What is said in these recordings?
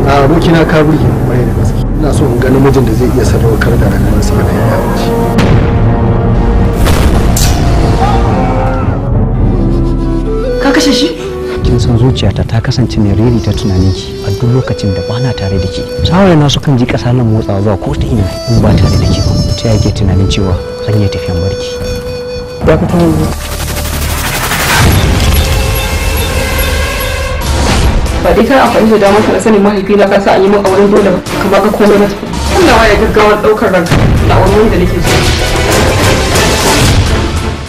A abokina ka burge ni kwarai da gaske. Ina so in ga namijin da zai iya sadaukar da rayuwarsa ga ya mace. Ka kashe shi? Kin san zuciyata ta kasance mai riri ta tunaninki a duk lokacin da bana tare da ke. Sawaye na sukan ji ƙasa nan motsawa zuwa ko ta ina in ba tare da ke ba. Ta yake tunanin cewa zan iya tafiyan barki. Dakata yanzu. Ba dai ka amfani da damar ka na sanin mahaifina ka sa an yi min auren dole ba, ka ba ka komai ba. Allah ya gaggawar ɗaukar ranka na wani wanda nake so.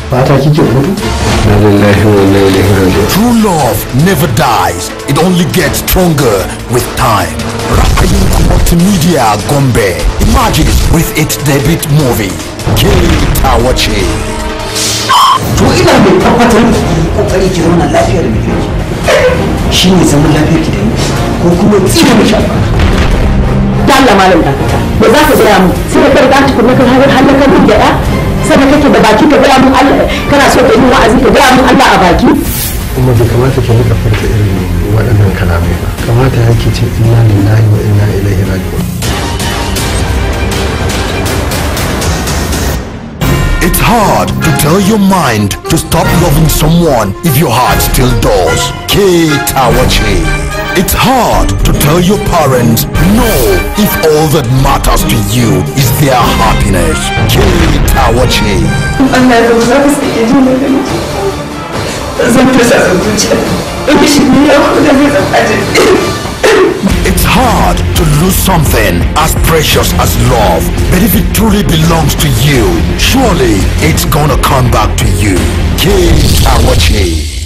Fata kike mutu? Na lillahi wa inna ilaihi raji'un. True love never dies. It only gets stronger with time. Ra'ayin Multimedia Gombe emerges with its debut movie, Ke Tawace. To ina mai tabbatar miki ki yi kokari ki zauna lafiya da mijinki. Shi ne zaman lafiyar ki da ni ko kuma tsira miki albarka. Da Allah malam dakata. Me za ka gaya mu? Sai da ka riga tukunna ka har halaka min da ya? Sannan kake da baki ka gaya mun Allah, kana so ka yi wa'azi ka gaya mun Allah a baki? Kuma bai kamata ki rika furta irin waɗannan kalamai ba. Kamata ya ki ce inna lillahi wa inna ilaihi raji'un. It's hard to tell your mind to stop loving someone if your heart still does. Ke Tawace. It's hard to tell your parents no if all that matters to you is their happiness. Ke Tawace. Allah ya zama za ka sake jin magana. Zan fasa zuciya. In shi ne ya kuma zai zama ajin. It's hard to lose something as precious as love, but if it truly belongs to you, surely it's gonna come back to you. Ke Tawace.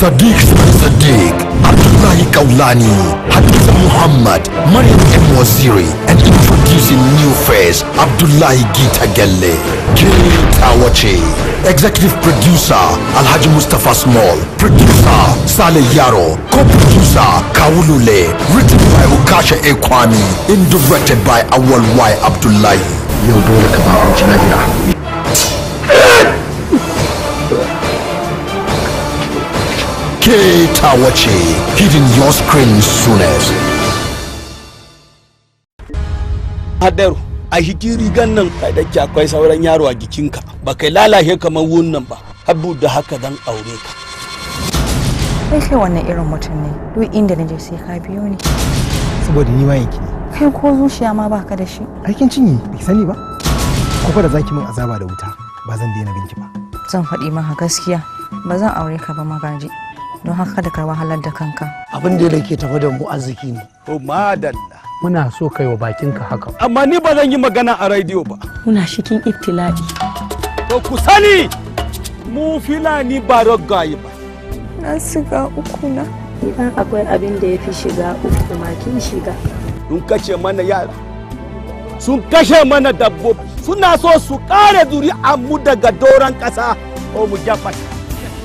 Sadiq Sadiq, Abdullahi Kaulani, Hadiza Muhammad, Mariam M. Waziri, and introducing new face, Abdullahi Gita Gelle. Ke Tawace. Executive Producer, Alhaji Mustafa Small. Producer, Saleh Yaro. Co-producer, Kawulule. Written by Ukasha Ekwami. And directed by Awal Y. Abdullahi. Yau dole ka ba abinci lahira. Ke Tawace, hitting your screen soonest. Hadaru, a hiki rigan nan kai da ke akwai sauran yaro a jikinka, ba kai lalace kamar wannan ba, habu da haka dan aure ka. Kai kai wannan irin mutum ne, duk inda na je sai ka biyo ni. Saboda ni wayanki ne. Kai ko zuciya ma baka da shi. Aikin cinye, bai sani ba. Ko fa da zaki min azaba da wuta, ba zan daina binki ba. Zan faɗi maka gaskiya, ba zan aure ka ba Magaji. Don haka da ka wahalar da kanka. Abin da yake tafi da mu arziki ne. Oh madalla. Muna so kai wa bakinka haka. Amma ni ba zan yi magana a rediyo ba. Muna cikin ibtila'i. To ku sani mu Fulani ba raggaye ba. Na shiga uku na. Idan akwai abin da ya fi shiga uku ma kin shiga. Sun kashe mana yara. Sun kashe mana dabbobi. Suna so su kare zuri'an mu daga doron ƙasa. O mu jafa.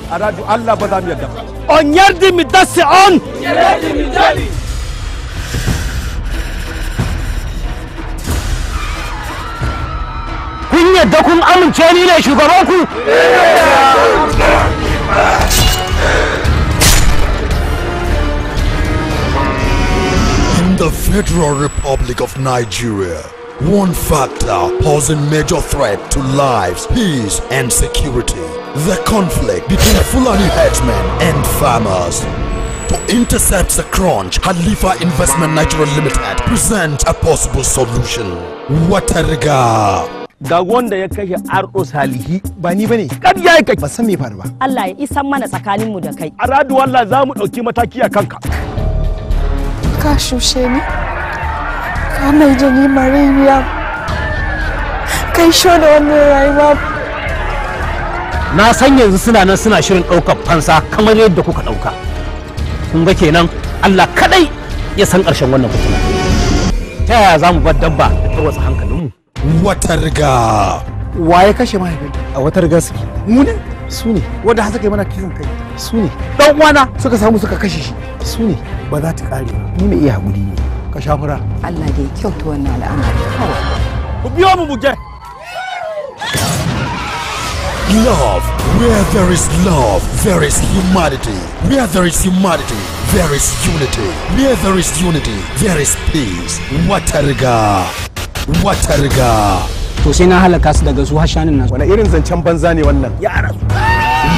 A radio Allah ba za mu yarda ba. On yardi mi dasi on. Yardi mi dali. Kun yadda kun amince ni ne shugabanku? In the Federal Republic of Nigeria, one factor posing major threat to lives, peace, and security: the conflict between Fulani herdsmen and farmers. To intercept the crunch, Halifa Investment Nigeria Limited presents a possible solution. Watariga. Ga wanda ya kashe Ardo Salihi. Ba ni bane. Ƙarya yake. Ba san me faru ba. Allah ya isan mana tsakaninmu da kai. A radu wallah za mu ɗauki mataki a kanka. Ka shushe ni. Ka mai da ni mareniya. Kai sho da wannan rayuwa. Na san yanzu suna nan suna shirin ɗaukar fansa kamar yadda kuka ɗauka. Kun ga kenan Allah kadai ya san ƙarshen wannan fitina. Ta yaya za mu bar dabba da tarwatsa hankalinmu? Wata riga. Waye kashe mahaifin? A wata riga suke. Mu ne? Su ne. Wanda har suka yi mana kisan kai. Su ne. Dan uwana suka samu suka kashe shi. Su ne. Ba za ta kare ba. Ni mai iya haƙuri ne. Ka sha fura. Allah da ya kyauta wannan al'amari kawai. Ku biyo mu mu je. Love. Where there is love, there is humanity. Where there is humanity, there is unity. Where there is unity, there is peace. Wata riga. Wata riga. To sai na halaka su daga su har shanun nan. Wani irin zancen banza ne wannan? Ya rasu.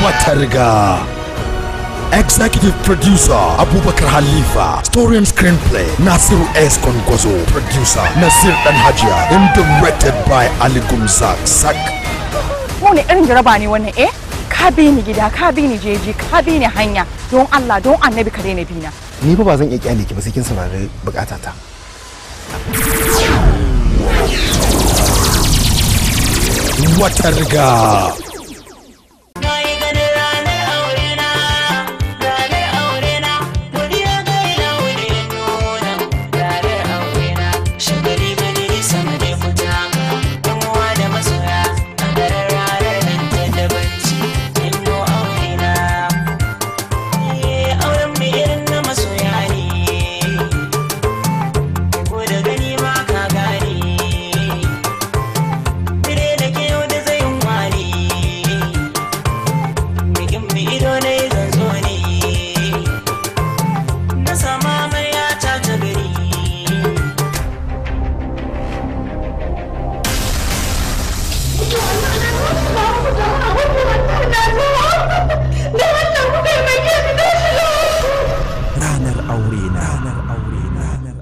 Wata riga. Executive producer Abubakar Halifa, story and screenplay Nasiru S. Kongwazo, producer Nasir Dan Hajiya, and directed by Ali Gumzak Sak. Wani irin jaraba ne wannan eh? Ka bi ni gida, ka bi ni jeji, ka bi ni hanya. Don Allah, don Annabi ka daina bina. Ni fa ba zan iya kyale ki ba sai kin saurari bukatata. Wata riga.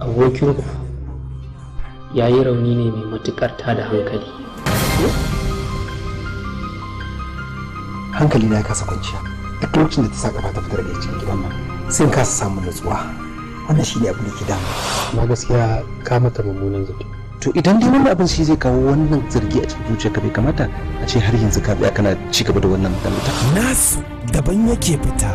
Abokinku ya yi rauni ne mai matuƙar tada hankali. Hankali na ya kasa kwanciya. Duk lokacin da ta sa kafa ta fitar daga cikin gidan nan, sai in kasa samun nutsuwa. Wannan shine abin da ke damu. Amma gaskiya ka mata mummunan zato. To idan dai wannan abin shi zai kawo wannan zargi a cikin zuciyarka, bai kamata a ce har yanzu ka tsaya kana ci gaba da wannan magana ta. Nasu daban yake fita,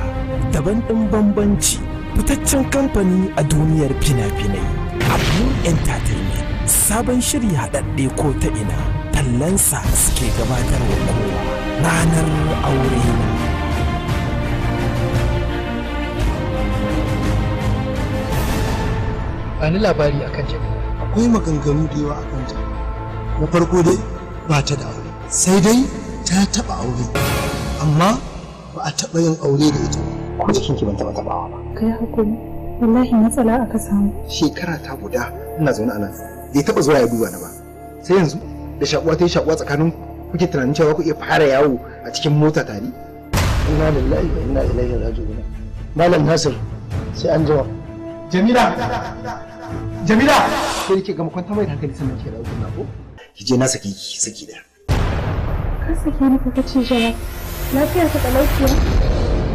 daban ɗin bambanci. Fitaccen kamfani a duniyar fina-finai, Abun Entertainment, sabon shiri haɗaɗɗe ko ta ina, tallansa suke gabatarwa kowa. Ranar aure na. Ba ni labari akan Jamila. Akwai maganganu da yawa akan ta. Na farko dai ba ta da aure, sai dai ta taɓa aure, amma ba a taɓa yin aure da ita ba. Ko jikinki ban taɓa taɓawa ba. Kai hakuri, wallahi matsala aka samu. Shekara ta guda ina zaune a nan, bai taɓa zuwa ya duba ni ba. Sai yanzu da shakuwa ta yi shakuwa tsakanin kuke tunanin cewa ku iya fara yawo a cikin mota tare. Inna lillahi wa inna ilaihi raji'un. Malam Nasir, sai an jima. Jamila! Jamila! Sai kike gama kwanta mai da hankali sannan ke dawo kunna ko? Ki je na saki ki saki daya. Ka sake ni ka ce jara. Lafiya ka talauciya?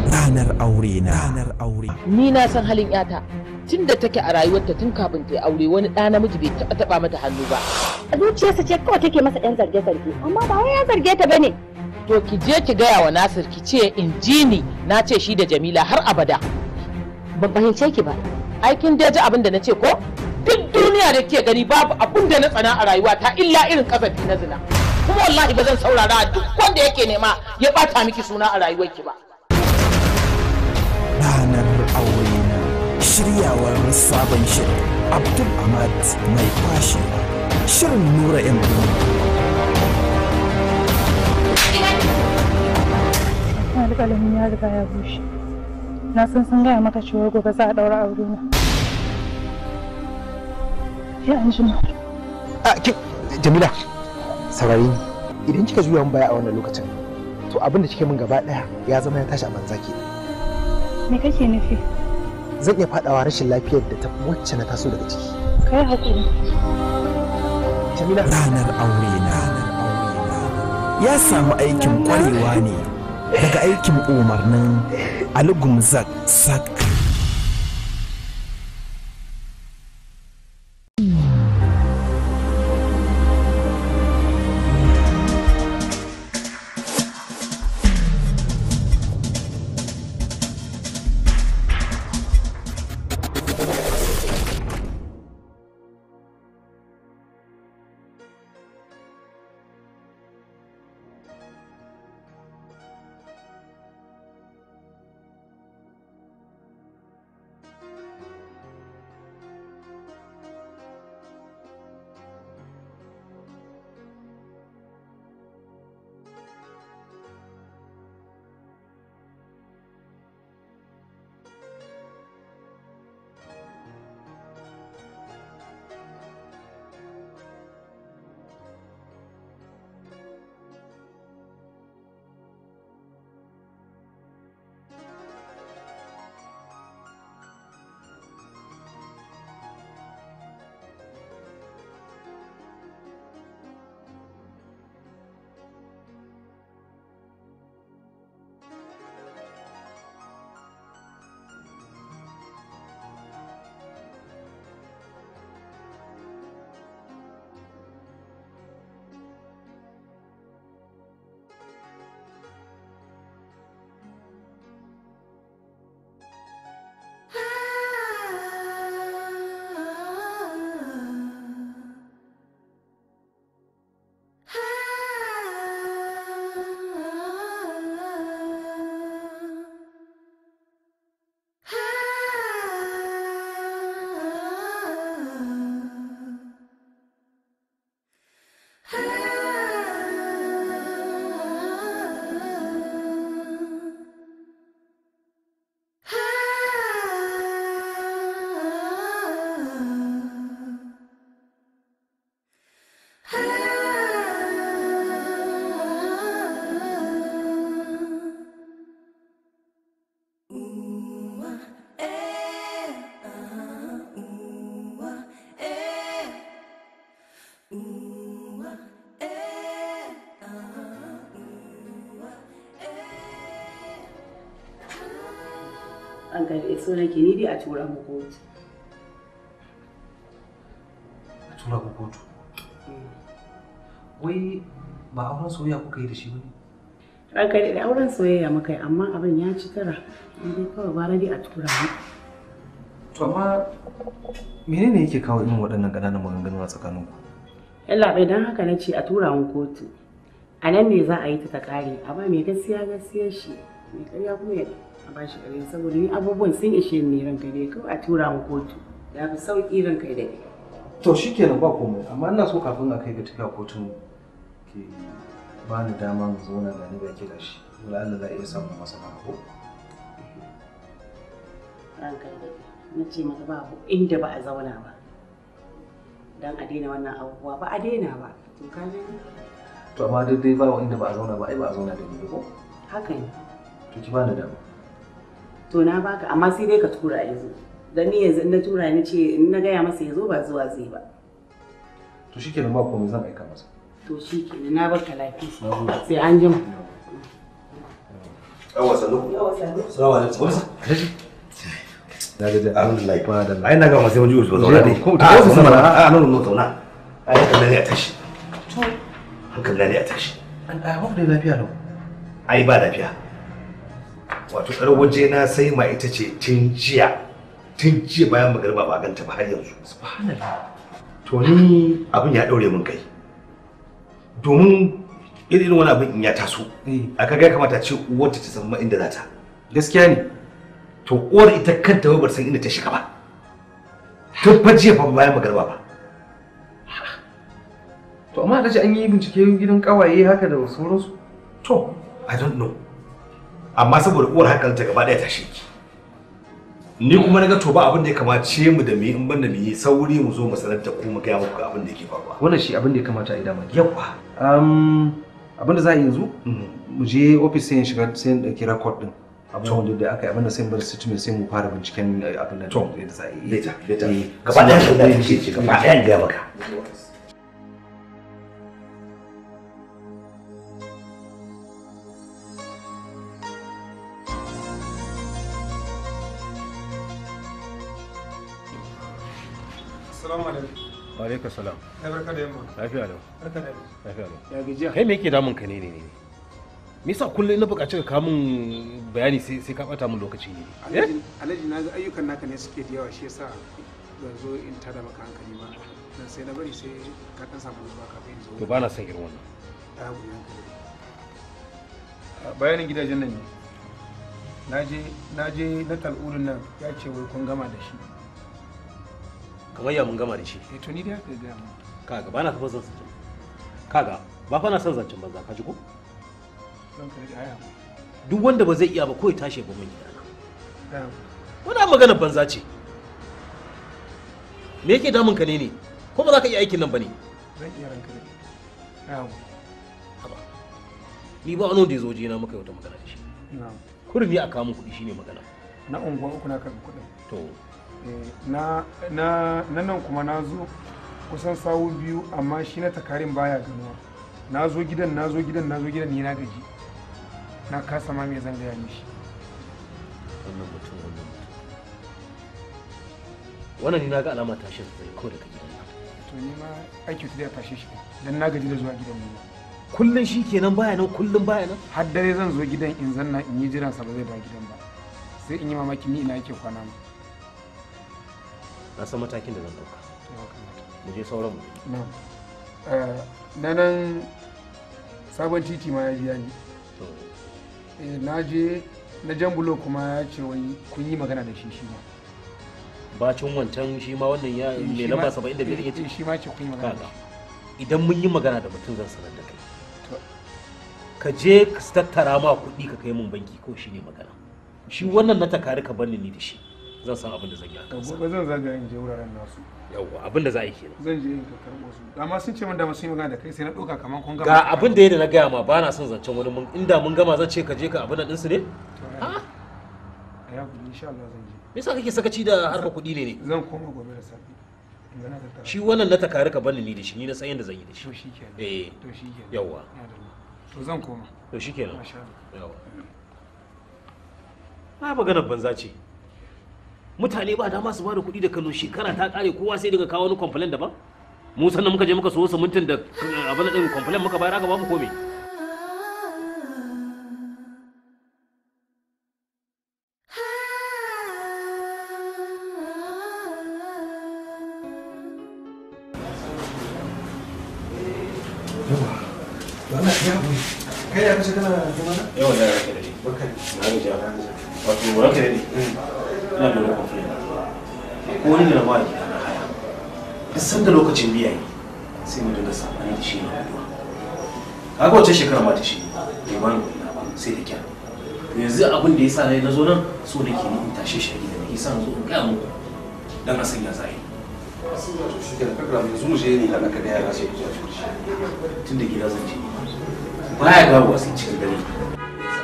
Ranar aure na. Ranar aure. Ni na san halin yata. Tun da take a rayuwarta tun kafin ta yi aure wani ɗa namiji bai taɓa taɓa mata hannu ba. Zuciyarsa ce kawai take masa ɗan zarge-zarge, amma ba wai ya zarge ta bane. To ki je ki gaya wa Nasir ki ce in ji ni na ce shi da Jamila har abada. Ban fahimce ki ba. Ai kin dai ji abin da na ce ko? Duk duniya da ke gani babu abin da na tsana a rayuwata illa irin kasafi na zina. Kuma wallahi ba zan saurara duk wanda yake nema ya ɓata miki suna a rayuwarki ba. Ranar aure na. Shiryawar sabon shirin Abdul Ahmad mai kwashewa. Shirin Nura M. Alƙalamin ya riga ya bushe. Na san sun gaya maka cewa gobe za a ɗaura aure na. Ya an jima. Jamila, saurare ni. Idan kika juya min baya a wannan lokacin, to abin da kike min gaba ɗaya ya zama ya tashi a banza ke. Me kake nufi? Zan iya fadawa rashin lafiyar da ta wacce na taso daga ciki. Kai hakuri. Jamila. Ranar aure na. Ya samu aikin kwarewa ne daga aikin umarnin Ali Gumzak Sak. An ga da so nake ni dai a tura mu kotu. A tura ku kotu? Wai ba auren soyayya kuka yi da shi ba ne? Ranka da auren soyayya muka yi, amma abin ya ci tara. Ni dai kawai gwara dai a tura mu. To amma menene yake kawo irin waɗannan ƙananan maganganu a tsakaninku? Yallaɓai, don haka na ce a tura mu kotu. A nan ne za a yi ta ƙare, a ba mai gaskiya gaskiyar shi, mai ƙarya kuma ya a ba shi ƙarya, saboda ni abubuwan sun ishe ni. Ranka dai kawai a tura mu kotu. Ya fi sauƙi, ranka dai. To shikenan, ba komai, amma ina so kafin a kai ga tafiya kotun ki ba ni dama mu zauna ga ni ga ki gashi. Wala Allah za a iya samun masana ko? Ranka dai, na ce maka babu inda ba a zauna ba. Don a daina wannan abubuwa ba a daina ba. To ka gani? To amma dai dai ba inda ba a zauna ba, ai ba a zauna da ni ba ko? Haka ne. To ki bani dama. To na baka, amma sai dai ka tura yanzu. Dan ni yanzu in na tura ni ce in na gaya masa ya zo ba zuwa zai ba. To shikenan, ba komai, zan aika masa. To shikenan, na barka lafiya. Sai an jima. Yawwa, sannu. Yawwa, sannu. Salamu alaikum. Na gaji. Alhamdulillah. Ai na ga masu yawan jiwo zauna dai. Ko A ta zauna mana. A no no, zauna. Ai hankali ne a tashi. To Hankali ne a tashi. An I hope dai lafiya lau. Ai ba lafiya. Wato ɗar waje na sai ma ita ce tun jiya. Tun jiya bayan magariba ba a ganta ba har yanzu. Subhanallah. To ni abin ya ɗaure min kai. Domin irin wani abin in ya taso. A kaga ya kamata ce uwarta ta san ma inda za ta. Gaskiya ne. To uwar ita kanta ba san inda ta shiga ba. Tun fa jiya fa bayan magariba ba. To amma alhaji an yi bincike gidan kawaye haka da sauransu. To, I don't know. Amma saboda uwar hankalinta gaba ɗaya ta shiki. Ni kuma naga to ba abin da ya kamace mu da mu yi in banda mu yi sauri mu zo mu sanar da ku mu gaya muku abin da yake faruwa. Wannan shi abin da ya kamata a yi dama. Yawwa. Abin da za a yi yanzu, mu je ofis sai in shiga sai in ɗauki record ɗin. Abubuwan da aka yi, abin da sai mu bar statement sai mu fara binciken abin da za a yi. Later, later. Gaba ɗaya hankali na tashi ce gaba ɗaya in gaya maka. Assalamu alaikum. Wa alaikum salam. Ya barka da yamma. Lafiya lau. Barka da Lafiya lau. Ya gajiya. Kai me yake damun ka ne ne ne? Me yasa kullum na buƙaci ka kawo min bayani sai ka bata min lokaci ne? Alhaji, Alhaji, na ga ayyukan naka ne suke da yawa, shi yasa ban zo in tada maka hankali ba. Dan sai na bari sai ka dan samu nutsuwa kafin in zo. To ba na son irin wannan. Ta haƙuri, hankali. Bayanin gidajen nan ne. Na je na tal'ulun nan ya ce wai kun gama da shi. Kamar ya mun gama da shi? Eh to ni dai haka ya gaya mun. Kaga ba na fa son zancen. Kaga ba fa na son zancen banza, ka ji ko? Ranka da ai haƙuri. Duk wanda ba zai iya ba ko ya tashi ya bar min gidana. Ai haƙuri. Wannan maganar banza ce. Me yake damun ka ne ne? Ko ba za ka iya aikin nan ba ne? Zan iya, ranka da. Ai haƙuri. Haba. Ni ba wani wanda ya zo wajena muka yi wata magana da shi. Na'am. Kurmi a kawo min kuɗi shine magana. Na unguwa uku na karɓi kuɗin. To. Na na na nan kuma na zo kusan sawu biyu, amma shi na takarin baya ganuwa. Na zo gidan, na zo gidan, na zo gidan, ni na gaji. Na kasa ma me zan gaya mishi. Wannan mutum, wannan mutum. Wannan ni na ga alama tashin zai ko daga gidan nan. To ni ma aiki ta da tashe shi dan na gaji da zuwa gidan ni ma. Kullun shi kenan baya nan, kullun baya nan. Har dare zan zo gidan in zanna in yi jiran sa ba zai dawo gidan ba. Sai in yi mamaki ni ina yake kwana ma. Na san matakin da zan dauka. Ya kamata. Mu je sauran mu. Na'am. Na nan sabon titi ma ya biya ni. Na je na jambulo kuma ya ce wai kun yi magana da shi shi ma. Bacin wancan shi ma wannan ya mai lamba 75 ya ce. Shi ma ce kun yi magana da shi. Idan mun yi magana da mutum zan sanar da kai. Ka je ka tattara ma kuɗi ka kai mun banki ko shi ne magana. Shi wannan na takari ka bar ni da shi. Zan san abin da zan yi a kansa. Gobe zan zagaya in je wuraren nasu. Yawwa, abin da za a yi kenan. Zan je in ka karɓo su. Amma sun ce min da sun yi magana da kai sai na ɗauka kamar kun gama. Ga abin da yadda na gaya ma ba na son zancen wani mun inda mun gama zan ce ka je ka abin nan ɗinsu ne? A'a. Ya kuɗi insha Allah zan je. Me yasa kake sakaci da harkar kuɗi ne ne? Zan koma gobe da safe. Shi wannan na takari ka bani ni da shi, ni na san yadda zan yi da shi. To shikenan. Eh. To shikenan. Yawwa. To zan koma. To shikenan. Masha Allah. Yawwa. Na maganar banza ce. Mutane ba dama su bada kuɗi da Kano, shekara ta kare kowa sai daga kawo wani complaint daban. Mu sannan muka je muka so simintin da abin din complaint muka bayar aka ba mu kome. Kai ya kace kana zama na? Yawa da ranka dade. Barka. Na gaji. Wato ranka dade. Ina da wani complaint. Ko wani da ba gida na haya. Duk sanda lokacin biya yi sai mu dinga sabani da shi na guduwa. Kaga wacce shekara ma ta shi bai bani kuɗi na ba sai da kyar. To yanzu abin da yasa na zo nan so nake ni in tashe shi a gida nake sa na zo in gaya muku dan a sanya za a yi. To shi kenan kakra yanzu mu je ni haɗa ka da yara sai ku je a ci. Tun da gida zan je. Baya dawowa sai cikin dare. Yanzu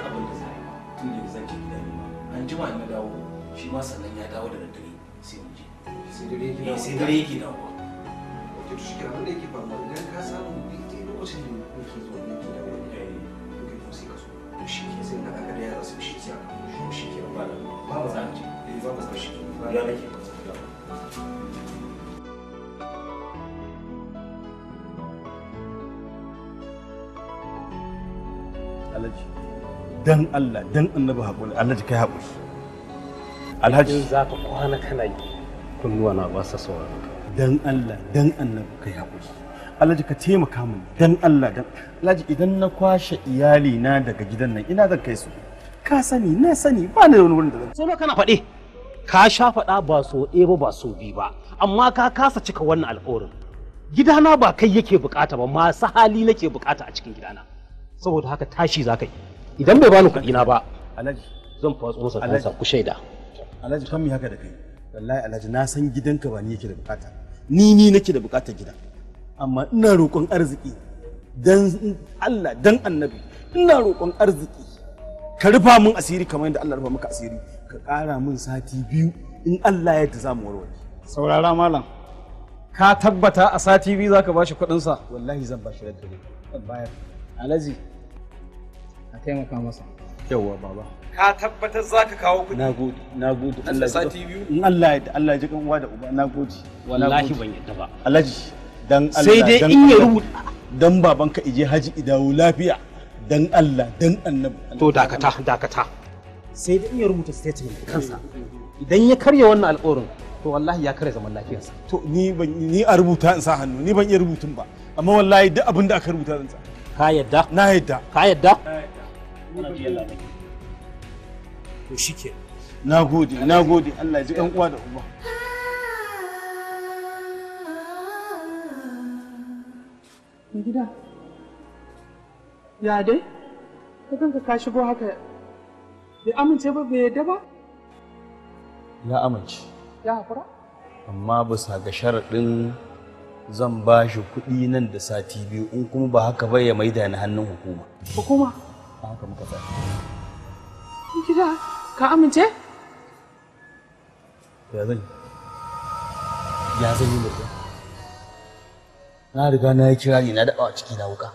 abin da za a yi tun da zan je gida ne ma. An jima in na dawo shi ma sannan ya dawo da daddare sai mu je. Sai dare yake dawowa. Sai dare yake dawowa. Ok to shi kenan abin da yake faruwa idan ka samu daidai lokacin da nake zuwa nake dawowa ne. To kai kuma sai ka zo. To shi ke sai na haɗa ka da yara sai shi sai aka to shi ke ba da ba za a je. Eh ba ba shi ke. Ya nake. Alhaji, dan Allah, dan annabi haƙuri, Alhaji kai haƙuri. Alhaji. In za ka kwana kana yi, kunnuwa na ba sa sauraron ka. Dan Allah, dan annabi kai haƙuri. Alhaji ka taimaka min, dan Allah, dan Alhaji idan na kwashe iyali na daga gidan nan ina zan kai su. Ka sani, na sani, ba ni da wani wurin da zan. So nawa kana faɗe? Ka sha faɗa ba so ɗaya ba ba so biyu ba, amma ka kasa cika wannan alƙawarin. Gidana ba kai yake bukata ba, masu hali nake bukata a cikin gidana. Saboda haka tashi za ka yi idan bai bani kuɗi na ba Alhaji zan fatso masa kansa ku shaida. Alhaji kan mi haka da kai? Wallahi Alhaji na san gidanka ba ni yake da bukata, ni nake da bukatar gida, amma ina roƙon arziki dan Allah dan annabi, ina roƙon arziki ka rufa min asiri kamar yadda Allah rufa maka asiri, ka ƙara min sati 2 in Allah ya yarda za mu warware. Saurara malam, ka tabbata a sati 2 zaka bashi kuɗin sa? Wallahi zan bashi ranka ne zan bayar. Alhaji a taimaka masa. Yawwa baba. Ka tabbatar za ka kawo kuɗi. Nagode, nagode. Allah sati 2. In Allah ya yarda, Allah ya ji kan uwa da uba, nagode. Wallahi ban yarda ba. Alhaji dan Allah sai dai in ya rubuta dan babanka ije haji idawo lafiya dan Allah dan annabi. To dakata, dakata. Sai dai in ya rubuta statement kansa. Idan ya karya wannan alƙawarin to wallahi ya karya zaman lafiyarsa. To ni ban ni a rubuta in sa hannu, ni ban iya rubutun ba. Amma wallahi duk abin da aka rubuta zan sa. Ka yadda? Na yadda. Ka yadda? To shike. Na gode, na gode. Allah ya ji ɗan uwa da uba. Gida. Ya dai? Ka kanka ka shigo haka bai amince ba bai yadda ba? Ya amince. Ya hakura? Amma bisa ga sharaɗin zan ba shi kuɗi nan da sati 2 in kuma ba haka ba ya maida ni hannun hukuma. Hukuma? Haka muka tsaya. Gida, ka amince? Ya zan yi? Ya zan yi mutum? Na riga na yi kirari na daɓa a ciki na wuka.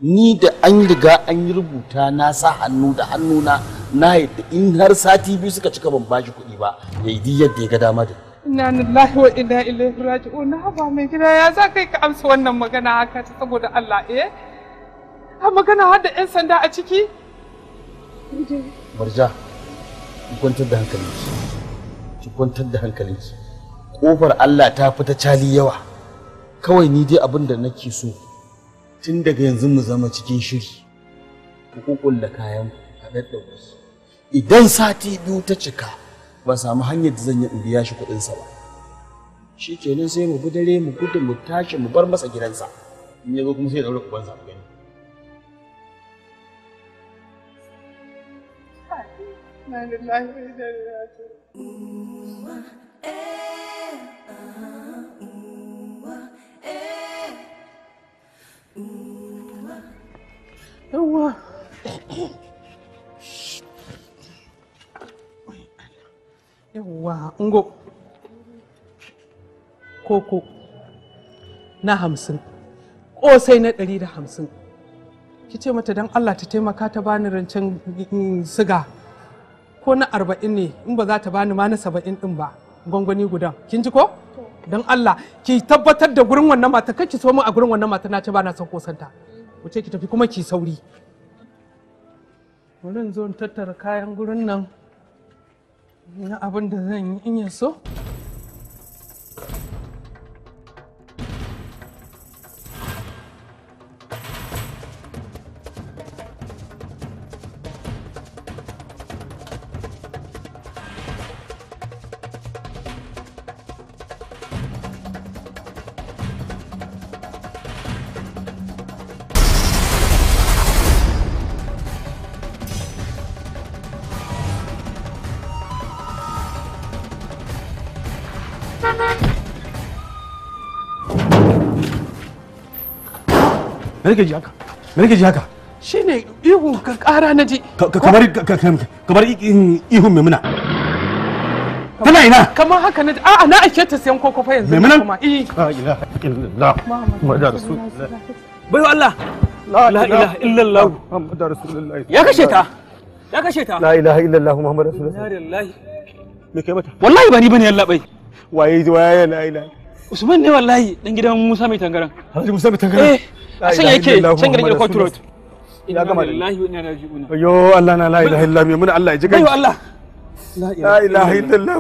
Ni da an riga an yi rubuta na sa hannu da hannuna na yadda in har sati 2 suka cika ban bashi kuɗi ba ya yi yadda ya ga dama da ni. Inna lillahi wa inna ilaihi raji'un. Haba mai gida, ya za kai ka amsa wannan magana haka ta saboda Allah eh? A magana har da 'yan sanda a ciki? Barja, ki kwantar da hankalinki. Ki kwantar da hankalinki. Kofar Allah ta fi ta cali yawa. Kawai ni dai abin da nake so tun daga yanzu mu zama cikin shiri. Ku kukkulla kayan ku a daddaure su. Idan sati 2 ta cika ban samu hanyar da zan yi in biya shi kuɗinsa ba. Shi kenan sai mu bi dare mu gudu mu tashi mu bar masa gidansa. In ya zo kuma sai ya ɗaure ubansa mu gani. Inna lillahi wa inna ilaihi raji'un. Yawwa. Yawwa, ungo. Koko na 50. Ƙosai na 150. Ki ce mata don Allah ta taimaka ta bani rancen siga. Ko na 40 ne in ba za ta bani ma na 70 din ba. Gwangwani gudan. Kin ji ko? Don Allah ki tabbatar da gurin wannan mata, kar ki so min a gurin wannan mata, na ce ba na son kosanta. Wuce ki tafi kuma ki sauri. Bari in zo in tattara kayan gurin nan na abin da zan yi in ya so. Me nake ji haka? Me nake ji haka? Shine ihu ka kara na ji. Kamar ihun Maimuna. Tana ina? Kamar haka na ji. A'a, na aike ta sayan koko fa yanzu. Maimuna? Kuma. Eh. La ilaha illallah. Muhammadu Rasulullah. Bai Allah. La ilaha illallah. Muhammadu Rasulullah. Ya kashe ta. Ya kashe ta. La ilaha illallah Muhammadu Rasulullah. Inna lillahi. Me kai mata? Wallahi ba ni bane yalla bai. Waye waye la ilaha. Usman ne wallahi, dan gidan Musa mai tangaran. Alhaji Musa mai tangaran. Eh. A can yake, can gidan Court Road. Ya gama da Inna lillahi wa inna ilaihi raji'un. Ayyo Allah na la ilaha illallah Maimuna, Allah ya ji Bai Allah. La ilaha illallah.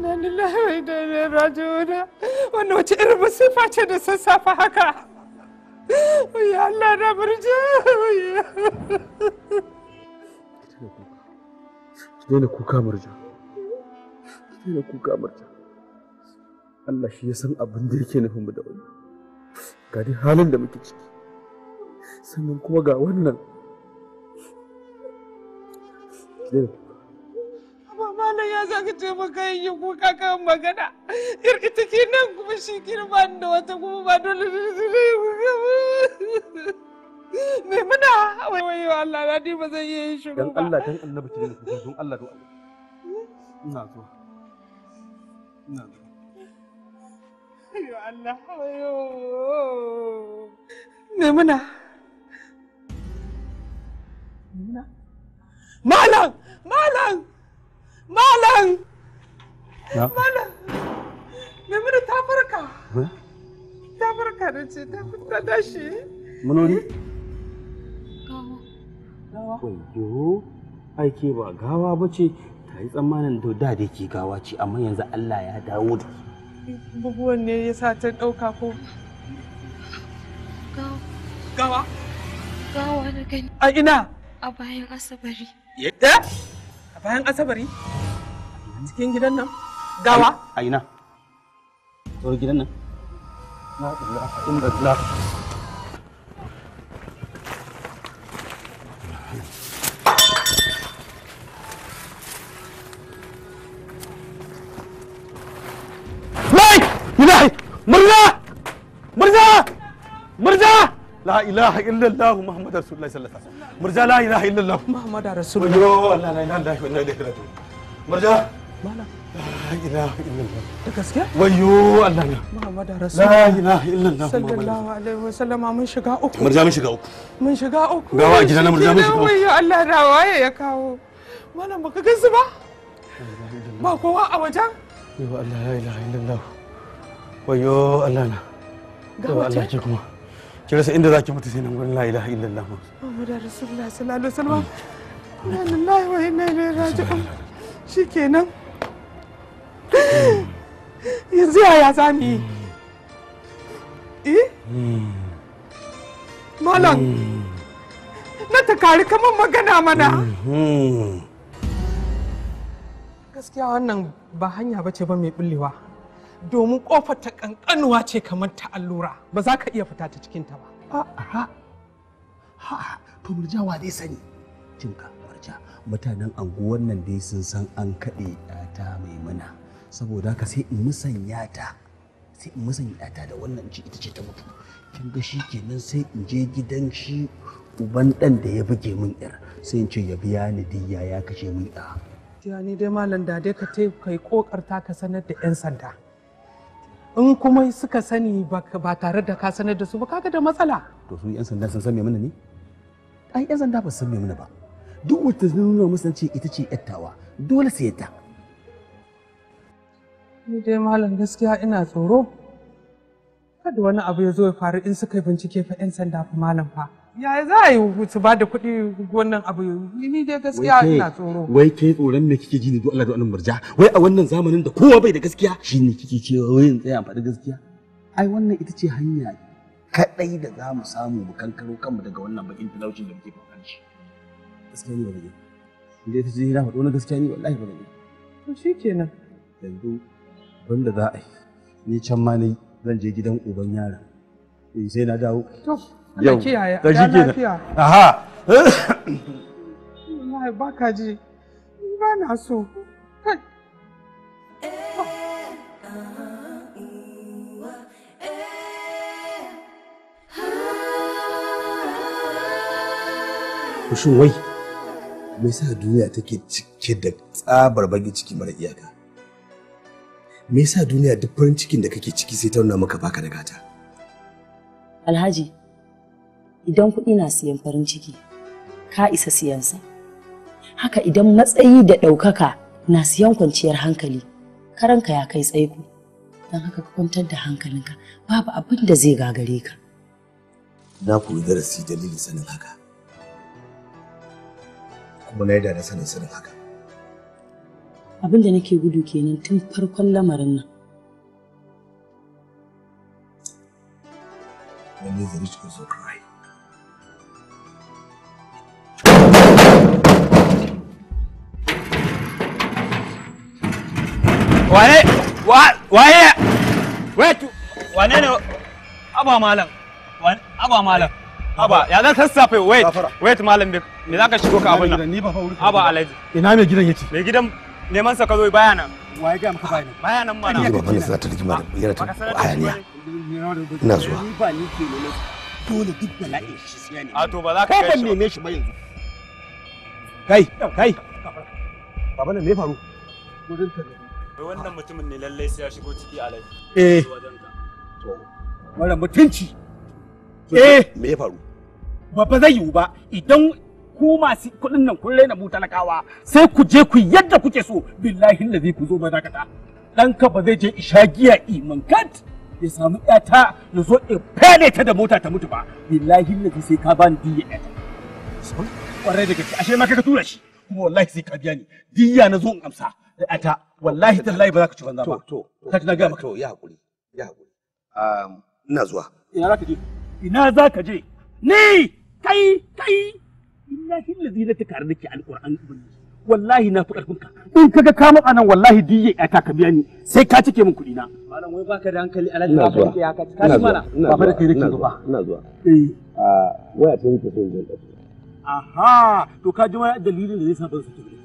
Na lillahi wa inna ilaihi raji'un. Wannan wace irin masifa ce da sassafe haka? Ya Allah na murje. Ki daina kuka murja. Ki daina kuka murja. Allah shi ya san abin da yake nufin mu da wannan. Ga dai halin da muke ciki. Sannan kuma ga wannan. Ki daina kuka. Amma malam ya zaka ce maka yin kuka kan magana. Ir ita kenan kuma shi kirban da wata kuma ba dole ne su yi kuka ba. Maimuna, wai Allah na ni ba zan iya yin shiru Dan ba. Allah dan Annabi ki daina kuka, don Allah don Allah. Ina zuwa. Ina zuwa. Ayo Allah, ayo. Maimuna. Maimuna. Malam, malam. Malam. Malam. Maimuna ta farka. Ta farka da ce ta fita tashi. Manoni? Gawa. Wayyo, ai ke ba gawa ba ce, ta yi tsammanin da da dai ke gawa ce, amma yanzu Allah ya dawo da ke. Buguwan ne ya sa ta ɗauka ko? Gawa. Gawa na gani. A ina? A bayan asabari. Yadda? A bayan asabari? Cikin gidan nan? Gawa? A ina? Tsoron gidan nan? La ilaha illallah. Murza! Murza! Murza! La ilaha illallah Muhammad Rasulullah sallallahu alaihi wasallam. Murza la ilaha illallah Muhammad Rasulullah. Yo Allah la ilaha illallah wa inna ilaihi raji'un. Murza! Malam. La ilaha illallah. Da gaske? Wayyo Allah na. Muhammad Rasulullah. La ilaha illallah Muhammad Sallallahu alaihi wasallam, mun shiga uku. Murza mun shiga uku. Mun shiga uku. Gawa a gidan Murza mun shiga uku. Wayyo Allah na waye ya kawo. Malam baka gansu ba? Ba kowa a wajen? Yo Allah la ilaha illallah. Wayo Allah na. Gawa Allah ce? ke kuma. Ki rasa inda zaki mutu sai nan gurin la ilaha illallah. Muhammad Rasulullah sallallahu alaihi wasallam. Inna lillahi wa inna ilaihi raji'un. Shikenan. Yanzu yaya za mu yi? Eh? Malam. Na takari kamar magana mana. Gaskiya wannan ba hanya bace ba mai bullewa. Domin kofar ta kankanuwa ce kamar ta allura. Ba za ka iya fita ta cikinta ba. A'a. To Murja wa dai sani. Jinka Murja, mutanen anguwan nan dai sun san an kaɗe ta Maimuna. Saboda haka sai in musanya ta. Sai in musanya ta da wannan ci ita ce ta mutu. Kin ga shi kenan sai in je gidan shi uban ɗan da ya buge min yar. Sai in ce ya biya ni diyya ya kashe min ɗa. Ya ni dai malam da dai ka te kai kokarta ka sanar da 'yan sanda. In kuma suka sani ba tare da ka sanar da su ba kaga da matsala. To su 'yan sanda sun san Maimuna ne? Ai 'yan sanda ba su san Maimuna ba. Duk wata nuna musu ce ita ce yattawa, dole sai yadda. Ni dai malam gaskiya ina tsoro. Kada wani abu ya zo ya faru in suka yi bincike fa 'yan sanda fa malam fa. Yaya za a yi su ba da kuɗi wannan abu, ni dai gaskiya ina tsoro. Wai kai tsoron me kike ji ne don Allah da wannan murja? Wai a wannan zamanin da kowa bai da gaskiya shine kike cewa wai in tsaya in faɗi gaskiya? Ai wannan ita ce hanya kaɗai da za mu samu mu kankaro kanmu daga wannan bakin talaucin da muke fama da shi. Gaskiya ni ba zan iya. In dai ta ce na faɗi wani gaskiya ni wallahi ba zan iya. To shikenan. Yanzu abin da za a yi ni can ma ni zan je gidan uban yaron. Eh sai na dawo. To Allah kiyaye, a lafiya. Aha. Wallahi ba ka ji, ni ba na so. Kai. Shin wai me yasa duniya take cike da tsabar bakin ciki mara iyaka? Me yasa duniya duk farin cikin da kake ciki sai ta nuna maka baka da gata? Alhaji, idan kuɗi na siyan farin ciki, ka isa siyansa. Haka idan matsayi da ɗaukaka na siyan kwanciyar hankali, karanka ya kai tsaiko. Don haka ka kwantar da hankalinka, babu abin da zai gagare ka. Na koyi darasi dalilin sanin haka. Kuma na yi da sanin sanin haka. Abin da nake gudu kenan tun farkon lamarin nan. When the rich also cry. Wane? Waye? Wait, wane ne? Aba malam. Aba malam. Aba, ya zan sassafe wait. Wait malam, me za ka shigo ka abun nan? Aba Alhaji. Ina mai gidan yake? Mai gidan neman sa ka zo baya nan. Waye ga maka baya nan? Baya nan mana. Yanzu baban za ta rigima da yana ta hayaniya. Ina zuwa. Ni ba ni ke neman dole duk bala'in shi siya ne. A to ba za ka kai shi. Ko ban neme shi ba yanzu. Kai, kai. Baban nan me faru? Gurin ka ne. Wai wannan mutumin ne lallai sai ya shigo ciki Alhaji. Eh. To. Mara mutunci. Eh, me ya faru? Ba zai yiwu ba idan ku masu kuɗin nan kun raina mu talakawa sai ku je ku yadda kuke so, billahi lazi ku zo ba dakata. Ɗanka ba zai je isha giya iman kat ya samu ƴata ya zo ya fere ta da mota ta mutu ba, billahi lazi sai ka bani diyya ƴata. Ƙwarai da gaske, ashe ma ka tura shi kuma wallahi sai ka biya ni diyya na zo in amsa da ƴata, wallahi tallahi ba za ka ci banza ba. To ka ji na gaya maka. To ya hakuri, ya hakuri. Ina zuwa. Ina za ka je? Ina za ka je? Ni kai kai billahi allazi la takar nake alquran wallahi na fi karfin ka. In kaga ka matsa nan wallahi diye ta ka biya ni sai ka cike min kuɗi na. Malam wai baka da hankali Alhaji, ba ka rike haka ka ci mana. Ba fa da kai nake ba. Ina zuwa. Eh. Waya ce nake so in je ɗauko. Aha, to ka ji wani dalilin da zai sa ban saki kuɗi.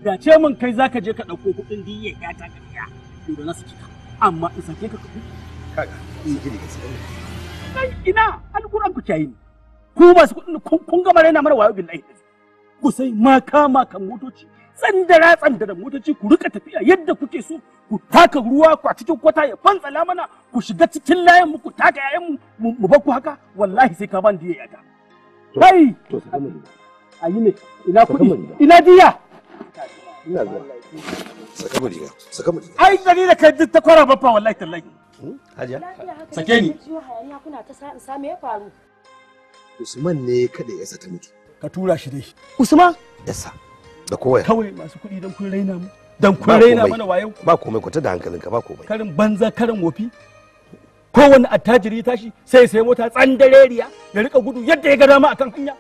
Da ce min kai zaka je ka ɗauko kuɗin diye ta ka biya to da na saki ka. Amma in sake ka kuɗi. Kaga, saki ni gaskiya. Kai ina alquran ku kiyaye ni. Ku masu kuɗin kun gama raina mana wayo billahi. Ku sai maka makan motoci, tsandara tsandara motoci, ku rika tafiya yadda kuke so, ku taka ruwa ku a cikin kwata ya fantsala mana, ku shiga cikin layin mu ku taka yayan mu mu bar ku haka, wallahi sai ka ban diya yata. Kai! To saka mu riga. Ayi ne, ina kuɗi, ina diya. Ina zuwa. Saka mu riga, saka mu riga. Ai gani da kai duk ta kwara baffa wallahi tallahi. Hajiya. Sake ni. Kuna ta sa'in sa me ya faru? Usman ne kada ya ta mutu. Ka tura shi dai. Usman? Yasa. Da kowa. Kawai masu kuɗi don kun raina mu. Don kun raina mana wayo. Ba komai, kwata da hankalinka ba komai. Karin banza karin wofi. Kowane attajiri ya tashi sai sai mota tsandareriya ya rika gudu yadda ya ga dama akan hanya.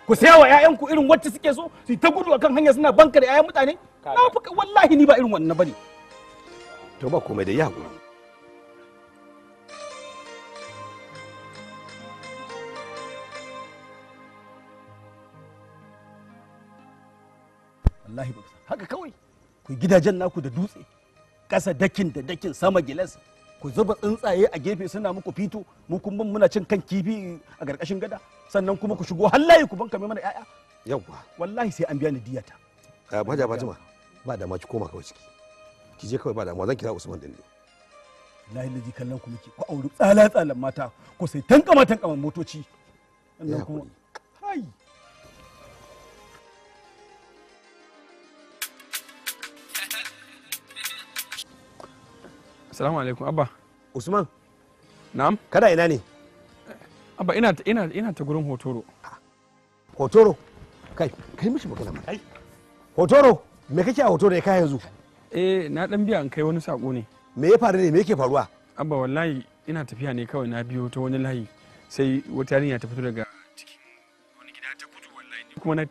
Ku saya wa 'ya'yanku irin wacce suke so su ta gudu akan hanya suna bankar 'ya'yan mutane. Na fi wallahi ni ba irin wannan bane. To ba komai da ya hakuri. Wallahi ba haka kawai ku gidajen naku da dutse ƙasa dakin da dakin sama gilas ku zuba tsuntsaye a gefe suna muku fito, mu kun bin muna cin kan kifi a ƙarƙashin gada, sannan kuma ku shigo har layi ku banka mai mana ƴaƴa. Yawwa. Wallahi sai an biya ni diyata. Hajiya Fatima ba dama ki koma kawai ciki. Ki je kawai ba damuwa, zan kira Usman din ne. Wallahi laji kallon ku muke, ku auri tsala tsalan mata, ku sai tankama tankaman motoci. Sannan kuma hai. Assalamu alaikum Abba. Usman. Na'am. Kada ina ne? Abba ina ina ina ta gurin Hotoro. Hotoro? Kai, kai mishi magana ma. Kai. Hotoro, me kake a Hotoro ya kai yanzu? Eh, na dan biya an kai wani sako ne. Me ya faru ne? Me yake faruwa? Abba wallahi ina tafiya ne kawai na biyo ta wani layi sai wata yarinya ta fito daga cikin wani gida ta gudu wallahi ni kuma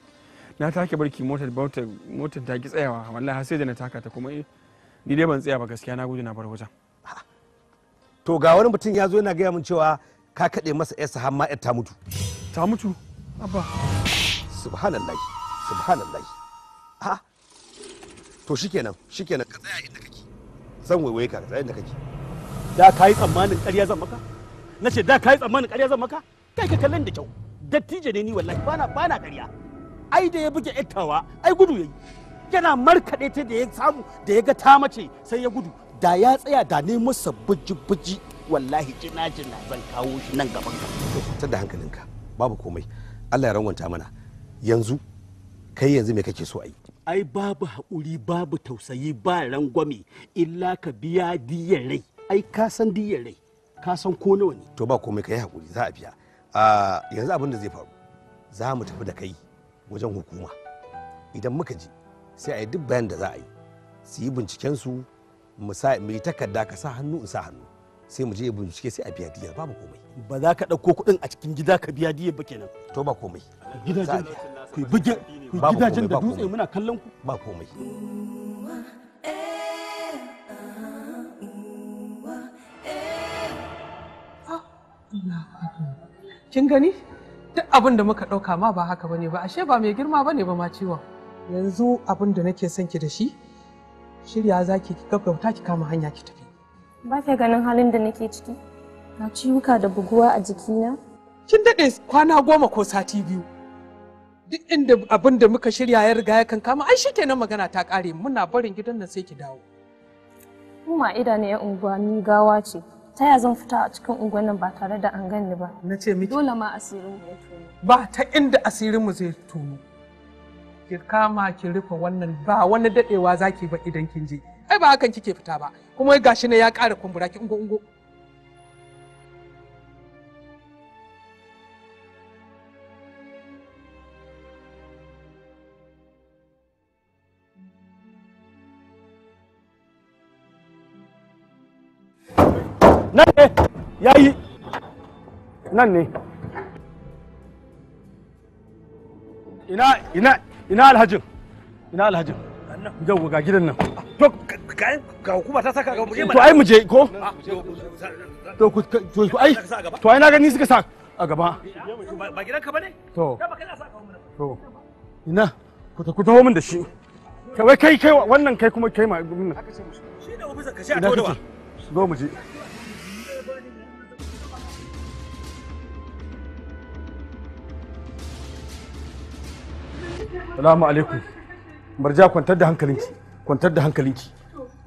na take barki motar motar ta ki tsayawa wallahi har sai da na taka ta kuma ni dai ban tsaya ba gaskiya na gudu na bar wajen. To ga wani mutum ya zo yana gaya min cewa ka kaɗe masa yarsa har ma yar ta mutu. Ta mutu? Abba. Subhanallah, subhanallah. Ha? To shikenan, shikenan ka tsaya inda kake. Zan waiwaye ka, tsaya inda kake. Da ka yi tsammanin ƙarya zan maka? Na ce da ka yi tsammanin ƙarya zan maka? Kai ka kallon da kyau. Dattijo ne ni wallahi bana ƙarya. Ai da ya buge yattawa, ai gudu yayi. Yana markaɗe ta da ya samu da ya ga ta mace sai ya gudu. Da ya tsaya da ne masa buji-buji wallahi jina-jina zan kawo shi nan gaban ka. To kwantar da hankalinka, babu komai. Allah ya rangwanta mana. Yanzu kai yanzu me kake so a yi? Ai babu haƙuri, babu tausayi, ba rangwame, illa ka biya diyyar rai. Ai ka san diyyar rai, ka san ko nawa ne. To ba komai, ka yi haƙuri, za a biya. Yanzu abin da zai faru, za mu tafi da kai wajen hukuma. Idan muka je sai a yi duk bayan da za a yi, su yi binciken su, mu yi takarda ka sa hannu in sa hannu, sai mu je bincike sai a biya diya, babu komai. Ba za ka ɗauko kuɗin a cikin gida ka biya diya ba kenan? To ba komai. Gidajen ku buge ku gidajen da dutse muna kallon ku. Ba komai. Kin gani? Duk abin da muka ɗauka ma ba haka bane ba, ashe ba mai girma bane ba ma ciwon. Yanzu abin da nake son ki da shi, shirya za ki gaggauta ki kama hanya ki tafi. Ba kya ganin halin da nake ciki? Ga ciwuka da buguwa a jikina. Kin daɗe kwana 10 ko sati 2. Duk inda abin da muka shirya ya riga ya kankama, ai shikenan magana ta ƙare, muna barin gidan nan sai ki dawo. Kuma idanu 'yan unguwa ni gawa ce. Ta ya zan fita a cikin unguwar nan ba tare da an ganni ba? Na ce miki. Dole ma asirin mu ya tono. Ba ta inda asirin mu zai tono. Ki kama ki rufe wannan ba wani dadewa zaki ba idan kin je. Ai ba hakan kike fita ba. Kuma gashi ne ya ƙara kumbura ki ungo ungo. Nan ne yayi, nan ne. Ina ina ina alhajin, ina alhajin. Yau ga gidan nan. To ga hukuma ta saka ga muje. To ai muje ko? To ku to ai to ai na gani suka sa a gaba. Ba gidanka bane? To. To. Ina ku taho min da shi. Kai kai kai wannan kai kuma kai ma. Shi da ofisa ka shi a tawo da wa. Zo mu je. Salamu alaikum. Marja, kwantar da hankalinki, kwantar da hankalinki.